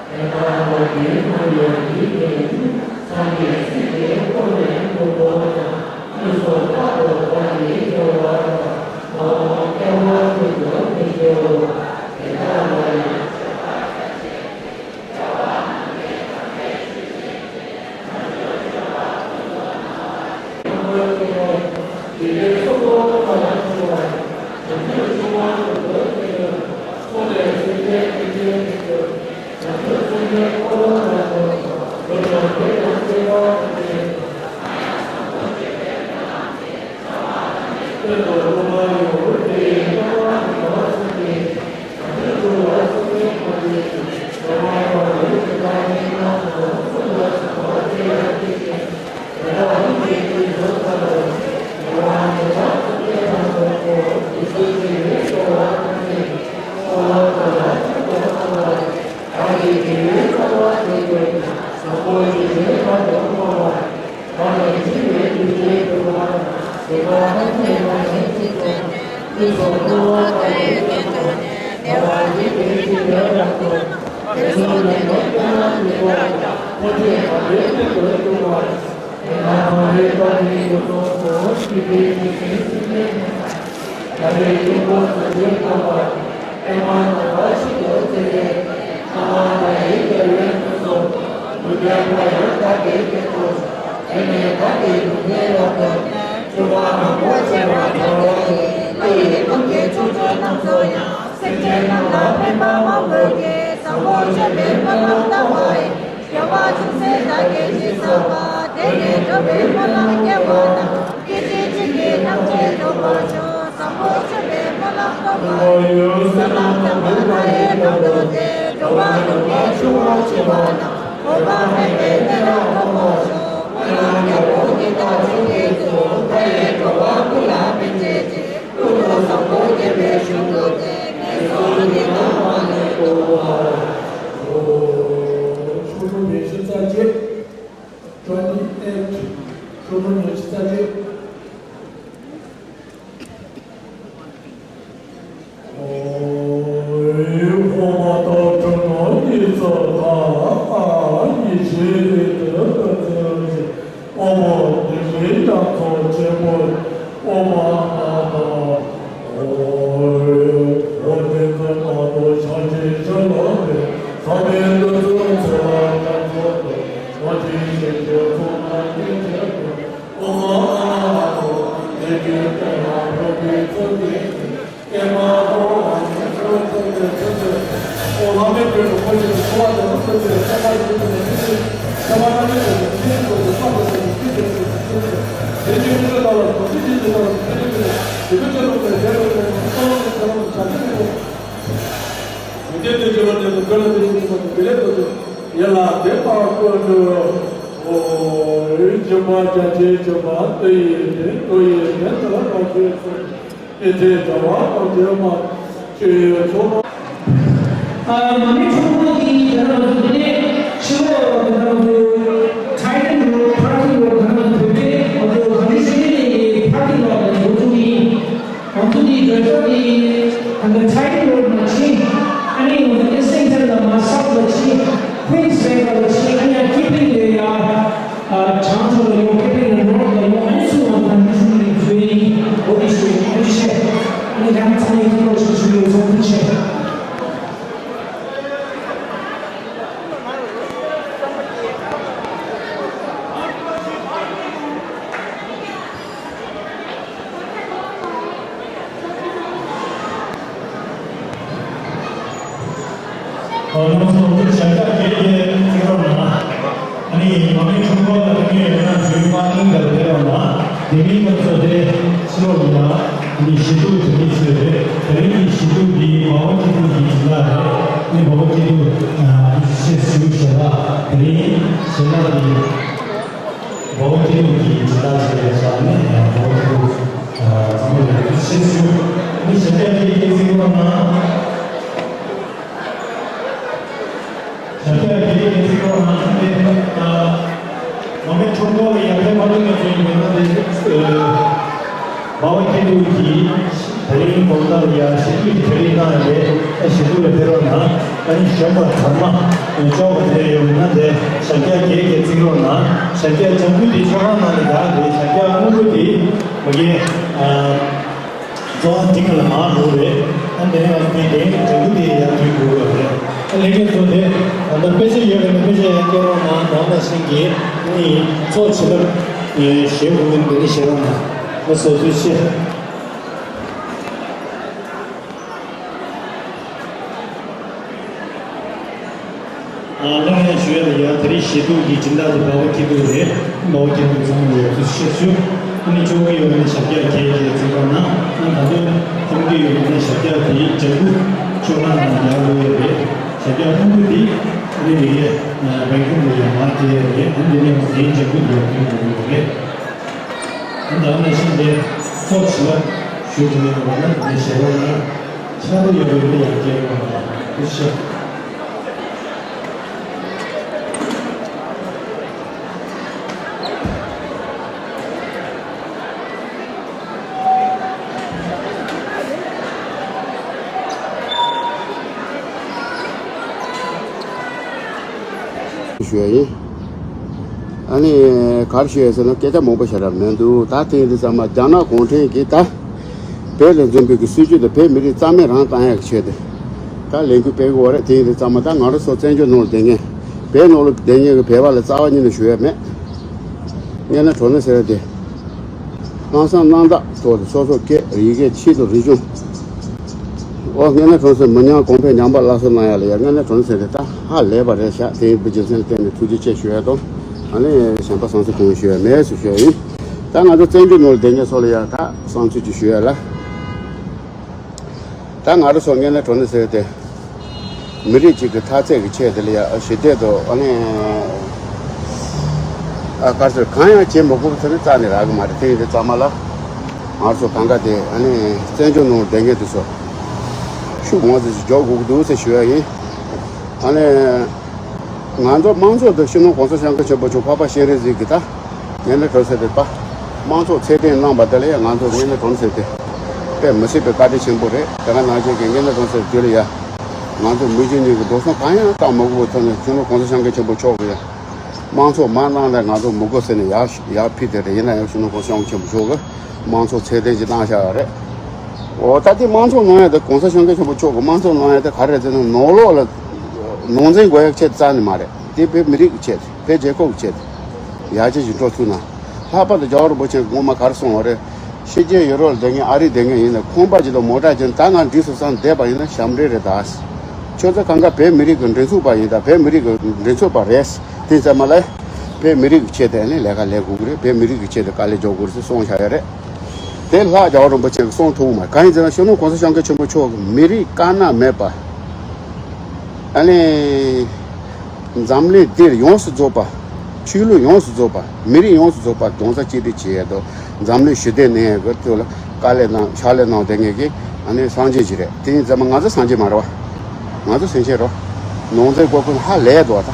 དེ་དག་བདག་གིས་ནམ་ཡང་བགྱིས་མེད་ཀྱང་། སངས་རྒྱས་སྲིད་པའི་འཁོར་ལས་འདས་པ་དང་། དུས་གསུམ་རྟག་ཏུ་བདག་གིས་བྱ་བ་དང་། མ་འོངས་སྐྱེ་བ་ཀུན་ཏུ་མི་སྐྱེ་བར། དེ་དག་ལ་ཡང་། སེམས་ཅན་རྣམས་ལ་ཕན་པ་མང་པོ་བསྐྱེད། བཟང་པོ་སྤྱོད་པའི་སྨོན་ལམ་བཏབ་པ་ཡིས། དགེ་བ་ཅུང་ཟད་བདག་གིས་ཅི་བསགས་པ། དེ་ནི་འགྲུབ་པའི་སྨོན་ལམ་སྐྱེ་བ་དང་། སྐད་ཅིག་གཅིག་གིས་ཐམས་ཅད་འགྲུབ་པར་ཤོག། བཟང་པོ་སྤྱོད་པའི་སྨོན་ལམ་བཏབ་པ་ཡིས། བསོད་ནམས་བཟང་པོ་མཐའ་ཡས་གང་དུ་བསྡུས། འགྲོ་བ་ནམ་མཁའི་ཆུ་བོ་འཆིང་བ་དང་། འོད་དཔག་མེད་པའི་གནས་ལ་ཐོབ་པར་ཤོག། སྨོན་ལམ་རྒྱལ་པོ་ཉི་ཟླ་གཅིག་གི་ཚུལ། མཐའ་ཡས་འགྲོ་བ་ཀུན་ལ་སྨིན་བྱེད་ཅིང་། ཆུ་ཚོད་ཉི་ཤུ་རྩ་གཅིག twenty eight ཆུ་ཚོད་ཉི་ཤུ་རྩ་གཅིག་ཡ་ལ་དེ་པར་བཀོད་འགྲོ། ཨོ་ཡི་སྦྱིན་པ་རྒྱ་ཆེ་སྦྱིན་པ་ལྟ་ཡི་དེ་ལྟོ་ཡི་དེ་ལྟ་བ་རང་བཞིན་སོ། ཨེ་ཙེ་དྲ་བ་དང་དེ་མ་ཆོས་ཡོད་ཚོགས། ཨ་མ་མི་ཁྲོམ་སྐོར་གྱི་དེ་རང་ཚོ་དེ་ནས་ཕྱི་ལོགས་དེ་རང་ཚོ་Titan Road parking lot དེ་རང་ཚོ་བོད་པའི་ང་ཚོ་ག་འདྲ་ཞིག་ནས་parking lot ལ་འགྲོ་ཚུལ་ཡིན། ང་ཚོ་འདི་བོད་ཤོར་འདི་ད་ལྟ་Titan Road ནས་ཕྱིན། ཨ་ནི་ང་ཚོ་Islington ལ་མར་South ལ་ཕྱིན། Queensbank ལ་ཕྱིན། ཨ་ནི་ཡང་Kipling ལ་ཡ་ཨ་བྱང་ཕྱོགས་ལ་ཡོང་། Kipling ལ་North ལ་ཡོང་། ཨ་ནི་ཚུར་ང་ཚོ་ནི་ཚུར་ནི་བཟོས་ཡིན། འོ་དེ་ཞུ་ཡིན། ཐུགས་རྗེ་ཆེ། ཨ་ནི་ཡང་ཚང་མས་ཐུགས་རྗེ་ཆེ་ཞུ་ཡོད། ཚང་མ་ཐུགས་རྗེ་ཆེ། ཨ་ནི་ང་ཚོ་ཞབས་བཀྱག་བརྒྱད་བརྒྱད་བརྩེགས་རོགས་གནང་། ཨ་ནི་མ་མའི་ཁྲོམ་སྐོར་ལ་ཕེབས་མཁན་ཡོད་ན་འཛུལ་མ་གཏོང་བར་ཕེབས་རོགས་གནང་། དེ་མིན་སྐབས་སུ་དེ་ཕྱི་ལོགས་ལ་ཡང་ཨ་ནི་ཞི་སྡུག་དེ་མི་ཚོས་རེད། དེ་རིང་གི་ཞི་སྡུག་འདི་འབའ་བ་སྐྱིད་སྡུག་གི་སྦྱིན་བདག་རེད། ཨ་ནི་འབའ་བ་སྐྱིད་སྡུག་ཨ་ནི་ཞེས་ཞུ་ཞེས་ལ་དེ་རིང་ཞེས་ལ་དེ། འབའ་བ་སྐྱིད་སྡུག་གི་སྦྱིན་བདག་ཞིག་ལ་བཞག་ནས་ཡང་འབའ་བ་སྐྱིད་སྡུག་ཚང་མ་ལ་ཐུགས་རྗེ་ཆེ་ཞུ། ཨ་ནི་ཞབས་བཀྱག་བརྒྱད་བརྒྱད་བརྩེགས་རོགས་གནང་། ཞབས་བཀྱག་བརྒྱད་བརྒྱད་བརྩེགས་རོགས་གནང་། ཨ་ནི་མ་མའི་ཁྲོམ་སྐོར་ལ་ཡར་ཕེབས་མ་ཐུབ་མཁན་ཚོ་ཡིན་པ་ན་དེ། འབའ་བ་སྐྱིད་སྡུག་གིས་དེ་རིང་དགོང་དག་ལ་ཡང་ཞི་སྡུག་གི་དེ་རིང་གནང་ཡོད་པས། ཨ་ཞི་སྡུག་ལ་ཕེབས་རོགས་གནང་། ཨ་ནི་གཞོན་པ་དར་མ་ཅོག་ག་དེ་ཡོད་མེད་ན་དེ་ཞབས་བཀྱག་བརྒྱད་བརྒྱད་བརྩེགས་རོགས་གནང་། ཞབས་བཀྱག་ལྗང་ཁུ་དེ་ཆོ་ག་ནང་ནས་བདག་དེ་ཞབས་བཀྱག་སྔོན་པོ་དེ་མ་གི་ཨ་གཙོ་བོ་འདི་ག་ལ་མར་འགྲོ་རེད། ཨ་དེ་ནས་ང་ཚོ་དེ་ལྗང་ཁུ་དེ་ཡར་འདུག་དགོས་པ་རེད། ཨ་ལས་ཀའི་ཚོ་དེ་ད་ལྟ་དཔེ་ཆ་ཡོད་པ་ན་དཔེ་ཆ་ཡར་སྐྱེལ་རོགས་གནང་། ནང་ན་ཤིང་གི་ཨ་ནི་ཚོགས་བྱིན་རླབས་ཞེས་འུ་འདི་ནས་བཞེས་རོགས་གནང་། ལགས་སོ། ཐུགས་རྗེ་ཆེ། ཨ་སློབ་གཉེར་ཞུ་ཡ་ལ་ཡ། དེ་རིང་ཞི་སྡུག་གི་སྦྱིན་བདག་དེ་འབའ་བ་སྐྱིད་སྡུག་རེད། འབའ་བ་སྐྱིད་སྡུག་ཚང་མ་ལ་ཡ་ཐུགས་རྗེ་ཆེ་ཞུ། ཨ་ནི་ཆོ་ག་ཡོད་ན་ཞབས་བཀྱག་བརྒྱད་བརྒྱད་བརྩེགས་རོགས་གནང་། ཨ་ད་དུང་ཆོ་ག་ཡོད་ན་ཞབས་བཀྱག་དེ་ལྗང་ཁུ་ཆོ་ག་ནང་ཡར་ལོག་ཡ་རེད། ཞབས་བཀྱག་སྔོན་པོ་དེ་ཨ་ནི་དེ་གའི་སྦལ་ཀོ་ནི་ལ་ཡ་མར་སྐྱེལ་ཡ་རེད། ཨ་ནི་དེ་ནས་འོ་དེའི་ལྗང་ཁུ་དེ་ཡར་ཐོན་དགོས་ཀྱི་རེད། ཨ་ནི་ད་ནང་བཞིན་དེ་ཚོགས་བྱིན་རླབས་ཞུ་དགོས་ཡོད་པ་ན་དེ་ནས་བཞེས་རོགས་གནང་། ཕྱག་ཏུ་ཡོད་པའི་མི་ཡང་སྐྱེལ་དགོས་པ་དང་། ཐུགས་རྗེ་ཆེ། ཞུ་ཡ་ཡིན། ཨ་ནི་ག་རེ་ཞུ་ཡ་ཟེར་ན་སྐད་ཆ་མང་པོ་ཞེ་དྲག་མི་འདུག་ད་དེ་ཡིན་དུས་ཙམ་པ་རྒྱ་ནག་གུང་ཁྲན་གྱིས་ད་བོད་ལ་འཛིན་པའི་གི་སྲིད་བྱུས་དེ་བོད་མི་རིགས་རྩ་མེད་རང་བཏང་ཡ་གི་ཆེད་དུ་ད་ལས་འགུལ་སྤེལ་གི་ཡོད་རེད། དེ་ཡིན་དུས་ཙམ་པ་ད་ང་རང་ཚོ་བཙན་བྱོལ་ནང་ལ་བསྡད་མཁན། བོད་ནང་ལ་བསྡད་མཁན་གྱི་བོད་པ་ལ་རྩ་བ་ཉིད་ནས་ཞུ་ཡ་མེད། དངོས་གནས་དྲང་གནས་ཟེར་ཡ་དེ། སྣང་བ་སྣང་དག་ཐོག་ཏུ་སོ་སོ་སྐད་ཡི་གེ་ཆེད་དུ་རིག་གཞུང་། ཨོ་དངོས་གནས་དྲང་གནས་མི་ཉམས་གོང་འཕེལ་ཉམས་པ་སླར་གསོ་གནང་ཡ་ལ་ཡ་དངོས་གནས་དྲང་གནས་ཟེར་ཡ་དེ་ད་ཧ་ལས་པ་རེད་ཤག་དེ་ཡིན་པའི་རྒྱུ་མཚན་ལ་བརྟེན་ནས་ཐུགས་རྗེ་ཆེ་ཞུ་ཡ་དང་། ཨ་ནི་གཞན་པ་བསམ་ཚུལ་གང་ཞུ་ཡ་མེད་ཟེར་ཞུ་ཡ་ཡིན། ད་ང་ཚོ་བཙན་བྱོལ་ནང་ལ་བསྡད་མཁན་ཚོ་ལ་ཡ་ད་བསམ་ཚུལ་ཅིག་ཞུ་ཡ་ལ། ད་ང་རང་ཚོ་དངོས་གནས་དྲང་གནས་ཟེར་ཏེ། མི་རིགས་གཅིག་གི་འཐབ་རྩོད་ཀྱི་ཆེད་དུ་ལ་ཡ་ཞི་བདེ་དང་ཨ་ནི། ཨ་ག་རེ་ཟེར་གང་ཡང་བྱེད་མི་དགོས་པ་ཟེར་ན་རྩ་ནས་རག་གི་མ་རེད། དེ་ཡིན་དུས་ཙམ་པ་ལ། ང་ཚོ་གང་ག་དེ་ཨ་ནི་བཙན་བྱོལ་ནང་བསྡད་མཁན་དེ་ཚོ་ཤུགས་མང་ཙམ་ཞིག་འཇོག་དགོས་ཀྱི་འདུག་ཟེར་ཞུ་ཡ་ཡིན། ཨ་ནི་ང་ཚོ་དམངས་གཙོ་དང་སྤྱི་ནོར་གོང་ས་སྐྱབས་མགོན་ཆེན་པོ་མཆོག་འཕགས་པ་སྤྱན་རས་གཟིགས་ཀྱིས་ད་ངན་ན་གྲོང་གསེབ་དེ་པ་དམངས་གཙོ་ཚད་ལྡན་གནང་བ་དེ་ལ་ཡང་ང་ཚོ་ངན་ན་གྲོང་གསེབ་དེ་དཔེ་མི་སྲིད་པའི་བཀའ་དྲིན་ཆེན་པོ་རེད། དེ་ག་ནང་བཞིན་གྱི་ངན་ན་གྲོང་གསེབ་དེ་ལ་ཡ་ང་ཚོ་མི་རྒྱུ་གཉིས་ཀྱི་འགྲོ་སོང་གང་ཡང་བཏང་མ་དགོས་པའི་ཐོག་ནས་སྤྱི་ནོར་གོང་ས་སྐྱབས་མགོན་ཆེན་པོ་མཆོག་གིས་ཡ། དམངས་གཙོ་མ་གནང་ན་ང་ཚོ་མི་དགོས་ཟེར་ནས་ཡར་ཡར་ཕུལ་དེ་རེད། ཡིན་ན་ཡང་སྤྱི་ནོར་གོང་ས་སྐྱབས་མགོན་ཆེན་པོ་མཆོག་གིས་དམངས་གཙོ་ཚད་ལྡན་ཅིག་གནང་བཞག་ཡོད་རེད། འོ་ད་དེ་དམངས་གཙོ་གནང་ཡ་དེ་གོང་ས་སྐྱབས་མགོན་ཆེན་པོ་མཆོག་གིས་དམངས་གཙོ་གནང་ཡ་དེ་ག་རེ་རེད་ཟེར་ན་ནང་ལོགས་ལ་ནང་འཛིང་དགོས་ཡ་ཆེད་རྩ་ནས་མ་རེད། དེ་བོད་མི་རིགས་ཀྱི་ཆེད་བོད་རྒྱལ་ཁབ་ཀྱི་ཆེད་ཡར་རྒྱས་ཀྱི་འགྲོ་ཐུབ་ན། ལྷག་པར་དུ་རྒྱལ་བ་རིན་པོ་ཆེ་གིས་སྔོན་མ་ག་རེ་གསུངས་པ་རེད། ཕྱི་རྒྱལ་ཡུ་རོབ་ལ་བསྡད་མཁན་ཨ་རི་བསྡད་མཁན་ཡིན་ན་ཁང་པ་ཅིག་དང་མོ་ཊ་ཅིག་ད་ང་འགྲིག་སོང་བསམ་བསྡད་པ་ཡིན་ན་ཞབས་འདྲེན་རེད་ད། ཁྱོད་ཚོ་གང་ག་བོད་མི་རིགས་ཀྱི་མགྲིན་ཚབ་པ་ཡིན་ད། བོད་མི་རིགས་ཀྱི་མགྲིན་ཚབ་པ་རེད། དེ་ཙམ་མ་ལ་བོད་མི་རིགས་ཀྱི་ཆེད་དུ་ནི་ལས་ཀ་ལས་དགོས་ཀྱི་རེད། བོད་མི་རིགས་ཀྱི་ཆེད་དུ་དཀའ་ལས་རྒྱག་དགོས་རེད་ཟེར་གསུངས་བཞག་ཡོད་རེད། དེ་ལྷག་རྒྱལ་བ་རིན་པོ་ཆེ་གིས་གསུངས་ཐུབ་མ་གང་ཡིན་ཟེར་ན་སྤྱི་ནོར་གོང་ས་སྐྱབས་མགོན་ཆེན་པོ་མཆོག་གིས་མི་རིགས་དཀར་ནག་མེད་པ། ཨ་ནི། འཛམ་གླིང་འདིར་ཡོངས་སུ་རྫོགས་པ། ཆོས་ལུགས་ཡོངས་སུ་རྫོགས་པ། མི་རིགས་ཡོངས་སུ་རྫོགས་པ་རྡོག་རྩ་གཅིག་སྒྲིལ་བྱེད་ཡས་དོ། འཛམ་གླིང་ཞི་བདེ་གནས་ཡས་ཀྱི་ཐོག་ལ་དཀའ་ལས་གནང་ཕྱག་ལས་གནང་བསྡད་མཁན་གྱི་ཨ་ནི་སངས་རྒྱས་ཅིག་རེད། དེ་ཡིན་ཙང་མ་ང་ཚོ་སངས་རྒྱས་མ་རེད་བ། ང་ཚོ་སེམས་ཅན་རོ། ནང་ཚན་གོ་ཀུན་ཧ་ལས་དོ་ད།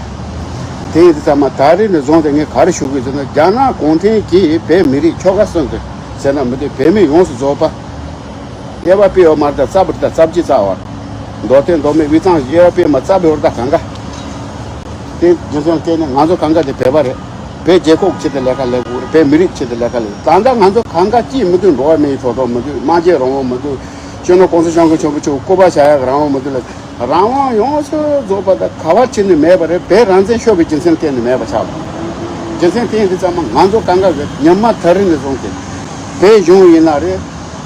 དེ་ཡིན་ཙང་མ་ད་རེས་ནས་བཟུང་སྟེ་ངས་ག་རེ་ཞུ་དགོས་ཟེར་ན་རྒྱ་ནག་གུང་ཁྲན་གྱིས་བོད་མི་རིགས་ཆོལ་ཁ་གསུམ་དུ་ཟེར་ན་མི་འདུག་བོད་མི་ཡོངས་སུ་རྫོགས་པ། དབྱེ་བ་སྤེལ་ཡོད་མ་རེད་ད། རྩ་བར་ད་རྩ་བརྒྱུད་རྩ་བར། མདོ་སྟོད་མདོ་སྨད་དབུས་གཙང་དབྱེ་བ་སྤེལ་མ་རྩ་བར་ད་གང་ག་དེ་རྒྱུ་མཚན་བརྟེན་ནས་ང་ཚོ་གང་ག་དེ་བོད་པ་རེད། བོད་རྒྱལ་ཁབ་ཆེད་དུ་ལས་ཀ་ལས་དགོས་རེད། བོད་མི་རིགས་ཆེད་དུ་ལས་ཀ་ལས། ད་ལྟ་ང་ཚོ་གང་ག་ཅིས་མི་འདུག་འགྲོ་བ་མིའི་ཐོབ་ཐང་མི་འདུག་སྨྲ་བརྗོད་རང་དབང་མི་འདུག་སྤྱི་ནོར་གོང་ས་སྐྱབས་མགོན་ཆེན་པོ་མཆོག་སྐུ་པར་བཞག་ཡག་རང་དབང་མི་འདུག་ལ། རང་དབང་ཡོངས་སུ་རྫོགས་པ་དང་ག་བ་ཕྱིན་ནས་མེད་པ་རེད། བོད་རང་བཙན་ཤོར་བའི་རྒྱུ་མཚན་བརྟེན་ནས་མེད་པ་ཆགས་པ། རྒྱུ་མཚན་དེ་ཡིན་དུས་ཙམ་མ་ང་ཚོ་གང་ག་གི་ཉི་མ་ད་རིང་ནས་བཟུང་སྟེ་བོད་གཞུང་ཡིན་ན་རེད།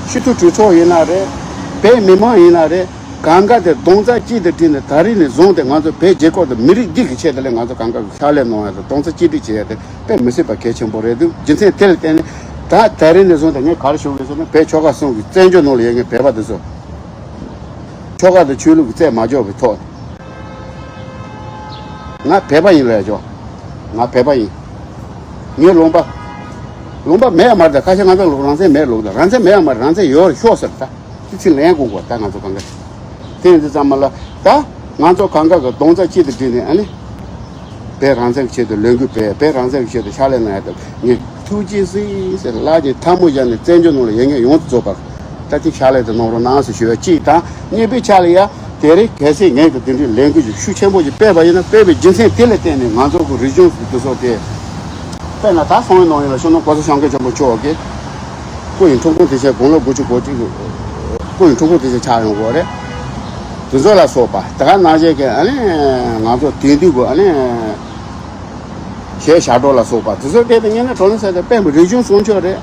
སྤྱི་འཐུས་གྲོས་ཚོགས་ཡིན་ན་རེད། བོད་མི་མང་ཡིན་ན་རེད། གང་ག་དེ་རྡོག་རྩ་གཅིག་ཏུ་བསྒྲིལ་ནས་ད་རིང་ནས་བཟུང་སྟེ་ང་ཚོ་བོད་རྒྱལ་ཁབ་དང་མི་རིགས་འདི་གི་ཆེད་དུ་ལས་ང་ཚོ་གང་ག་གི་ཕྱག་ལས་གནང་ཡ་དང་རྡོག་རྩ་གཅིག་སྒྲིལ་བྱེད་ཡ་དེ་དཔེ་མི་སྲིད་པ་གལ་ཆེན་པོ་རེད་འདུག་རྒྱུ་མཚན་དེ་ལ་བརྟེན་ནས་ད་ད་རིང་ནས་བཟུང་སྟེ་ངས་ག་རེ་ཞུ་དགོས་ཟེར་ན་བོད་ཆོལ་ཁ་གསུམ་གྱི་བཙན་བྱོལ་ནང་ལ་ཡོད་མཁན་བོད་པ་དེ་ཚོ། ཆོལ་ཁ་དང་ཆོས་ལུགས་ཀྱི་རྩོད་མ་འཇོག་པའི་ཐོག་ནས། ང་བོད་པ་ཡིན་ལབ་ཡ་ཅོ། ང་བོད་པ་ཡིན། ངའི་ལུང་པ། ལུང་པ་མེད་ཡ་མ་རེད་ད། ཁ་ཤས་ང་ཚོ་ལུགས་རང་བཙན་མེད་ལུགས་ད། རང་བཙན་མེད་ཡ་མ་རེད། རང་བཙན་ཡོད་རེད་ཤོག་ཟེར་ད། དེ་ཚིག་ལན་དགོས་གོ་ད་ང་ཚོ་གང་ག་དེ་ཡིན་དུས་ཙམ་མ་ལ་ད་ང་ཚོ་གང་ག་གི་རྡོག་རྩ་གཅིག་ཏུ་བསྒྲིལ་ནས་ཨ་ནི། བོད་རང་བཙན་གྱི་ཆེད་དུ་ལས་འགུལ་སྤེལ། བོད་རང་བཙན་གྱི་ཆེད་དུ་ཕྱག་ལས་གནང་ཡ་དང་ངས་ཐུགས་རྗེ་གཟིགས་ཟེར་ལག་གི་ཐལ་མོ་སྦྱར་ནས་བཙན་བྱོལ་ནང་ལ་ཡོད་མཁན་ཡོངས་སུ་རྫོགས་པ་ད་ཐེངས་ཕྱག་ལས་དེ་གནང་རོགས་གནང་ཟེར་ཞུ་བ་གཅིག་དང་། གཉིས་པའི་ཆ་ལ་ཡ་དེ་རིང་གལ་སྲིད་ངས་ཀྱི་དེ་འདྲའི་ལས་འགུལ་ཞིག་ཤུགས་ཆེན་པོ་ཞིག་སྤེལ་བ་ཡིན་ན་སྤེལ་བའི་རྒྱུ་མཚན་དེ་ལ་བརྟེན་ནས་ང་ཚོ་གི་རིག་གཞུང་ཟེར་དུས་སོགས་དེ་དཔེར་ན་ད་སོང་བའི་ནང་ཡིན་ལ་ཤོ་ནོ་གོ་ས་སྐྱབས་མགོན་ཆེན་པོ་མཆོག་གིས་སྐུ་ཡི་འཁྲུངས་སྐར་དེ་བཞིན་དགུང་ལོ་དགུ་བཅུ་གོ་གཅིག་གི་སྐུ་ཡི་འཁྲུངས་སྐར་དེ་བཞིན་ཆགས་ཡོང་གི་རེད། དེ་ཚོ་ལ་སོགས་པ་ད་ག་ནང་བཞིན་གྱི་ཨ་ནི་ང་ཚོ་དེང་དུས་ཀྱི་ཨ་ནི་གཞས་ཞབས་བྲོ་ལ་སོགས་པ་དེ་ཚོ་སྤེལ་ཏེ་ངས་ནི་གྲོང་ནི་ཟེར་ཏེ་དཔེ་མི་རིག་གཞུང་སྲུང་སྐྱོབ་རེད།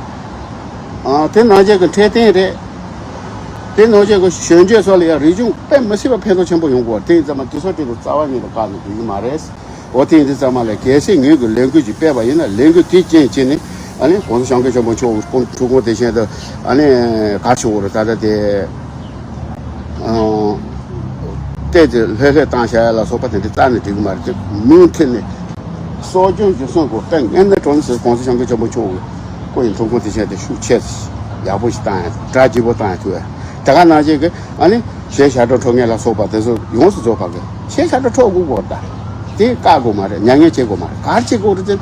ཨ་དེ་ནང་བཞིན་གྱི་འཕྲོད་བསྟེན་རེད། དེ་ནང་བཞིན་གྱི་གཞོན་སྐྱེས་ཚོ་ལ་ཡང་རིག་གཞུང་དཔེ་མི་སྲིད་པ་ཕན་ཐོགས་ཆེན་པོ་ཡོང་གི་ཡོད་རེད། དེ་ཡིན་ཙང་མ་དེ་ཚོ་སྤྲད་དེ་རྩ་བ་ཉིད་ནས་བཀག་ནས་འགྲོ་གི་མ་རེད། འོ་དེ་ཡིན་དུས་ཙམ་མ་ལ་གལ་སྲིད་ངོས་ཀྱི་ལས་འགུལ་ཅིག་སྤེལ་བ་ཡིན་ན་ལས་འགུལ་དེའི་རྐྱེན་བྱས་ནས་ཨ་ནི་གོང་ས་སྐྱབས་མགོན་ཆེན་པོ་མཆོག་གི་སྐུ་འཁྲུངས་སྐར་དེ་བཞིན་དུ་ཨ་ནི་ག་རེ་ཞུ་དགོས་རེད་ད་ལྟ་དེ་ཨང་བལྟས་ཏེ་ལྷོད་ལྷོད་བཏང་བྱ་ཡ་ལ་སོགས་པ་དེ་འདྲ་རྩ་ནས་འགྲིག་གི་མ་རེད། དེ་མུ་མཐུད་ནས་གསོ་སྐྱོང་རྒྱུན་སྲུང་དགོས། དཔེ་ངན་ན་གྲོང་ཟེར་གོང་ས་སྐྱབས་མགོན་ཆེན་པོ་མཆོག་གི་སྐུ་ཡི་འཁྲུངས་སྐར་དེ་བཞིན་དུ་ཤུགས་ཆེ་ཡག་པོ་ཞིག་བཏང་ཡ་གྲ་རྒྱས་པོ་བཏང་ཡ་ཐུབ་ཡ་དེ་ག་ནང་བཞིན་གི་ཨ་ནི། གཞས་ཞབས་བྲོ་འཁྲབ་མཁན་ལ་སོགས་པ་དེ་ཚོ་ཡོངས་སུ་རྫོགས་པ་གི་གཞས་ཞབས་བྲོ་འཁྲབ་དགོས་གོ་ད། དེ་བཀག་དགོས་མ་རེད། མྱ་ངན་བྱེད་དགོས་མ་རེད། ག་རེ་བྱེད་དགོས་རེད་ཟེར།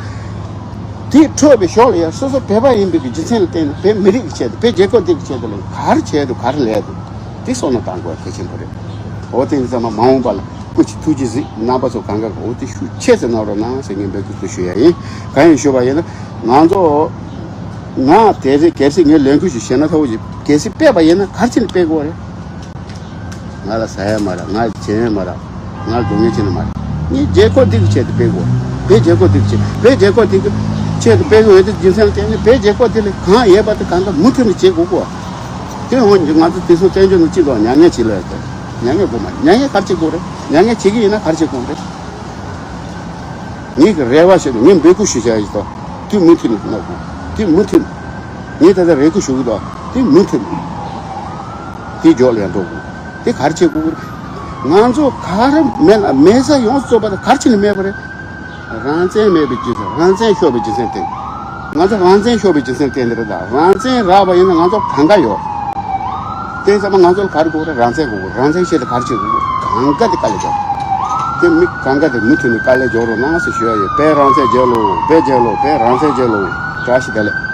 དེ་འཁྲབ་པའི་ཞོར་ལ་ཡང་སོ་སོ་བོད་པ་ཡིན་པའི་གི་རྒྱུ་མཚན་ལ་བརྟེན་ནས་བོད་མི་རིགས་ཀྱི་ཆེད་དུ་བོད་རྒྱལ་ཁབ་འདི་གི་ཆེད་དུ་ལ་ག་རེ་བྱས་འདུག་ག་རེ་ལས་འདུག་དེ་བསམ་བློ་བཏང་དགོས་གལ་ཆེན་པོ་རེད། འོ་དེ་ཡིན་ཙང་མ་མ་འོངས་པ་ལ་སྐུ་མཁྱེན་ཐུགས་རྗེ་གཟིགས། རྣམ་པ་ཚོ་གང་ག་གི་འོ་དེ་ཤུགས་ཆེ་ཙམ་གནང་རོགས་གནང་ཟེར་ངས་འབོད་སྐུལ་དུ་ཞུ་ཡ་ཡིན། གང་ཡིན་ཞུས་པ་ཡིན་ན་ང་ཚོ་ང་དེ་རེད། གལ་སྲིད་ངས་ལས་འགུལ་ཞིག་བྱས་ན་ཐོག་ཅིག་གལ་སྲིད་སྤེལ་བ་ཡིན་ན་ག་རེ་བྱས་ནས་སྤེལ་དགོས་རེད། ང་ལ་ཟ་ཡ་མ་རག་ང་ལ་བྱེད་ཡ་མ་རག་ང་ལ་སྡུག་བསྔལ་བྱེད་ན་མ་རག་ངས་རྒྱལ་ཁབ་འདི་གི་ཆེད་དུ་སྤེལ་དགོས། བོད་རྒྱལ་ཁབ་འདི་གི་ཆེད། བོད་རྒྱལ་ཁབ་འདི་གི་ཆེད་དུ་སྤེལ་དགོས་ཡོད་དུས་རྒྱུ་མཚན་ལ་བརྟེན་ནས་བོད་རྒྱལ་ཁབ་འདི་ལ་གང་ཡོད་པ་དེ་གང་ག་མུ་མཐུད་ནས་བྱེད་དགོས་གོ། དེ་འོན་ཀྱང་ང་ཚོ་དེ་ཚོ་བཙན་བྱོལ་ནང་སྤྱི་ཚོགས་མྱ་ངན་བྱེད་ལ་ཡོད་དོ། མྱ་ངན་དགོས་མ་མྱ་ངན་ག་རེ་བྱེད་དགོས་རེད། མྱ་ངན་བྱེད་ཀྱི་ཡིན་ན་ག་རེ་བྱེད་དགོས་རེད། ངེད་ཀྱི་རེ་བ་ཞིག་ནི་ངས་འབོད་སྐུལ་ཞུ་བྱ་ཡིན་ཏོ། དེ་མུ་མཐུད་ནས་གནང་དགོས། དེ་མུ་མཐུད་ནས། ངས་ད་ལྟ་རེ་སྐུལ་ཞུ་གི་འདུག་དེ་མུ་མཐུད་ནས། དེ་མགྱོགས་ལ་ཡང་འགྲོ་དགོས། དེ་ག་རེ་བྱེད་དགོས་ཀྱི་རེད། ང་ཚོ་ག་རེ་མེད་ལ་མེད་ས་ཡོངས་སུ་རྫོགས་པ་དེ་ག་རེ་བྱས་ནས་མེད་པ་རེད། རང་བཙན་མེད་པའི་རྒྱུ་མཚན། རང་བཙན་ཤོར་བའི་རྒྱུ་མཚན་དེ། ང་ཚོ་རང་བཙན་ཤོར་བའི་རྒྱུ་མཚན་དེ་འདི་རེད་ད། རང་བཙན་རག་པ་ཡིན་ན་ང་ཚོ་གང་ག་ཡོད། དེ་ཚང་མ་ང་ཚོ་ལ་ག་རེ་དགོས་རེད། རང་བཙན་དགོས། རང་བཙན་ཆེད་དུ་ག་རེ་བྱེད་དགོས། གང་ག་དེ་དཀའ་ལས་རྒྱག་དེ་མི་གང་ག་དེ་མུ་མཐུད་ནས་དཀའ་ལས་རྒྱག་རོགས་གནང་ཟེར་ཞུ་ཡ་ཡོད། བོད་རང་བཙན་རྒྱལ་ལོ། བོད་རྒྱལ་ལོ། བོད་རང་བཙན་རྒྱལ་ལོ། བཀྲ་ཤིས་བདེ་ལེགས།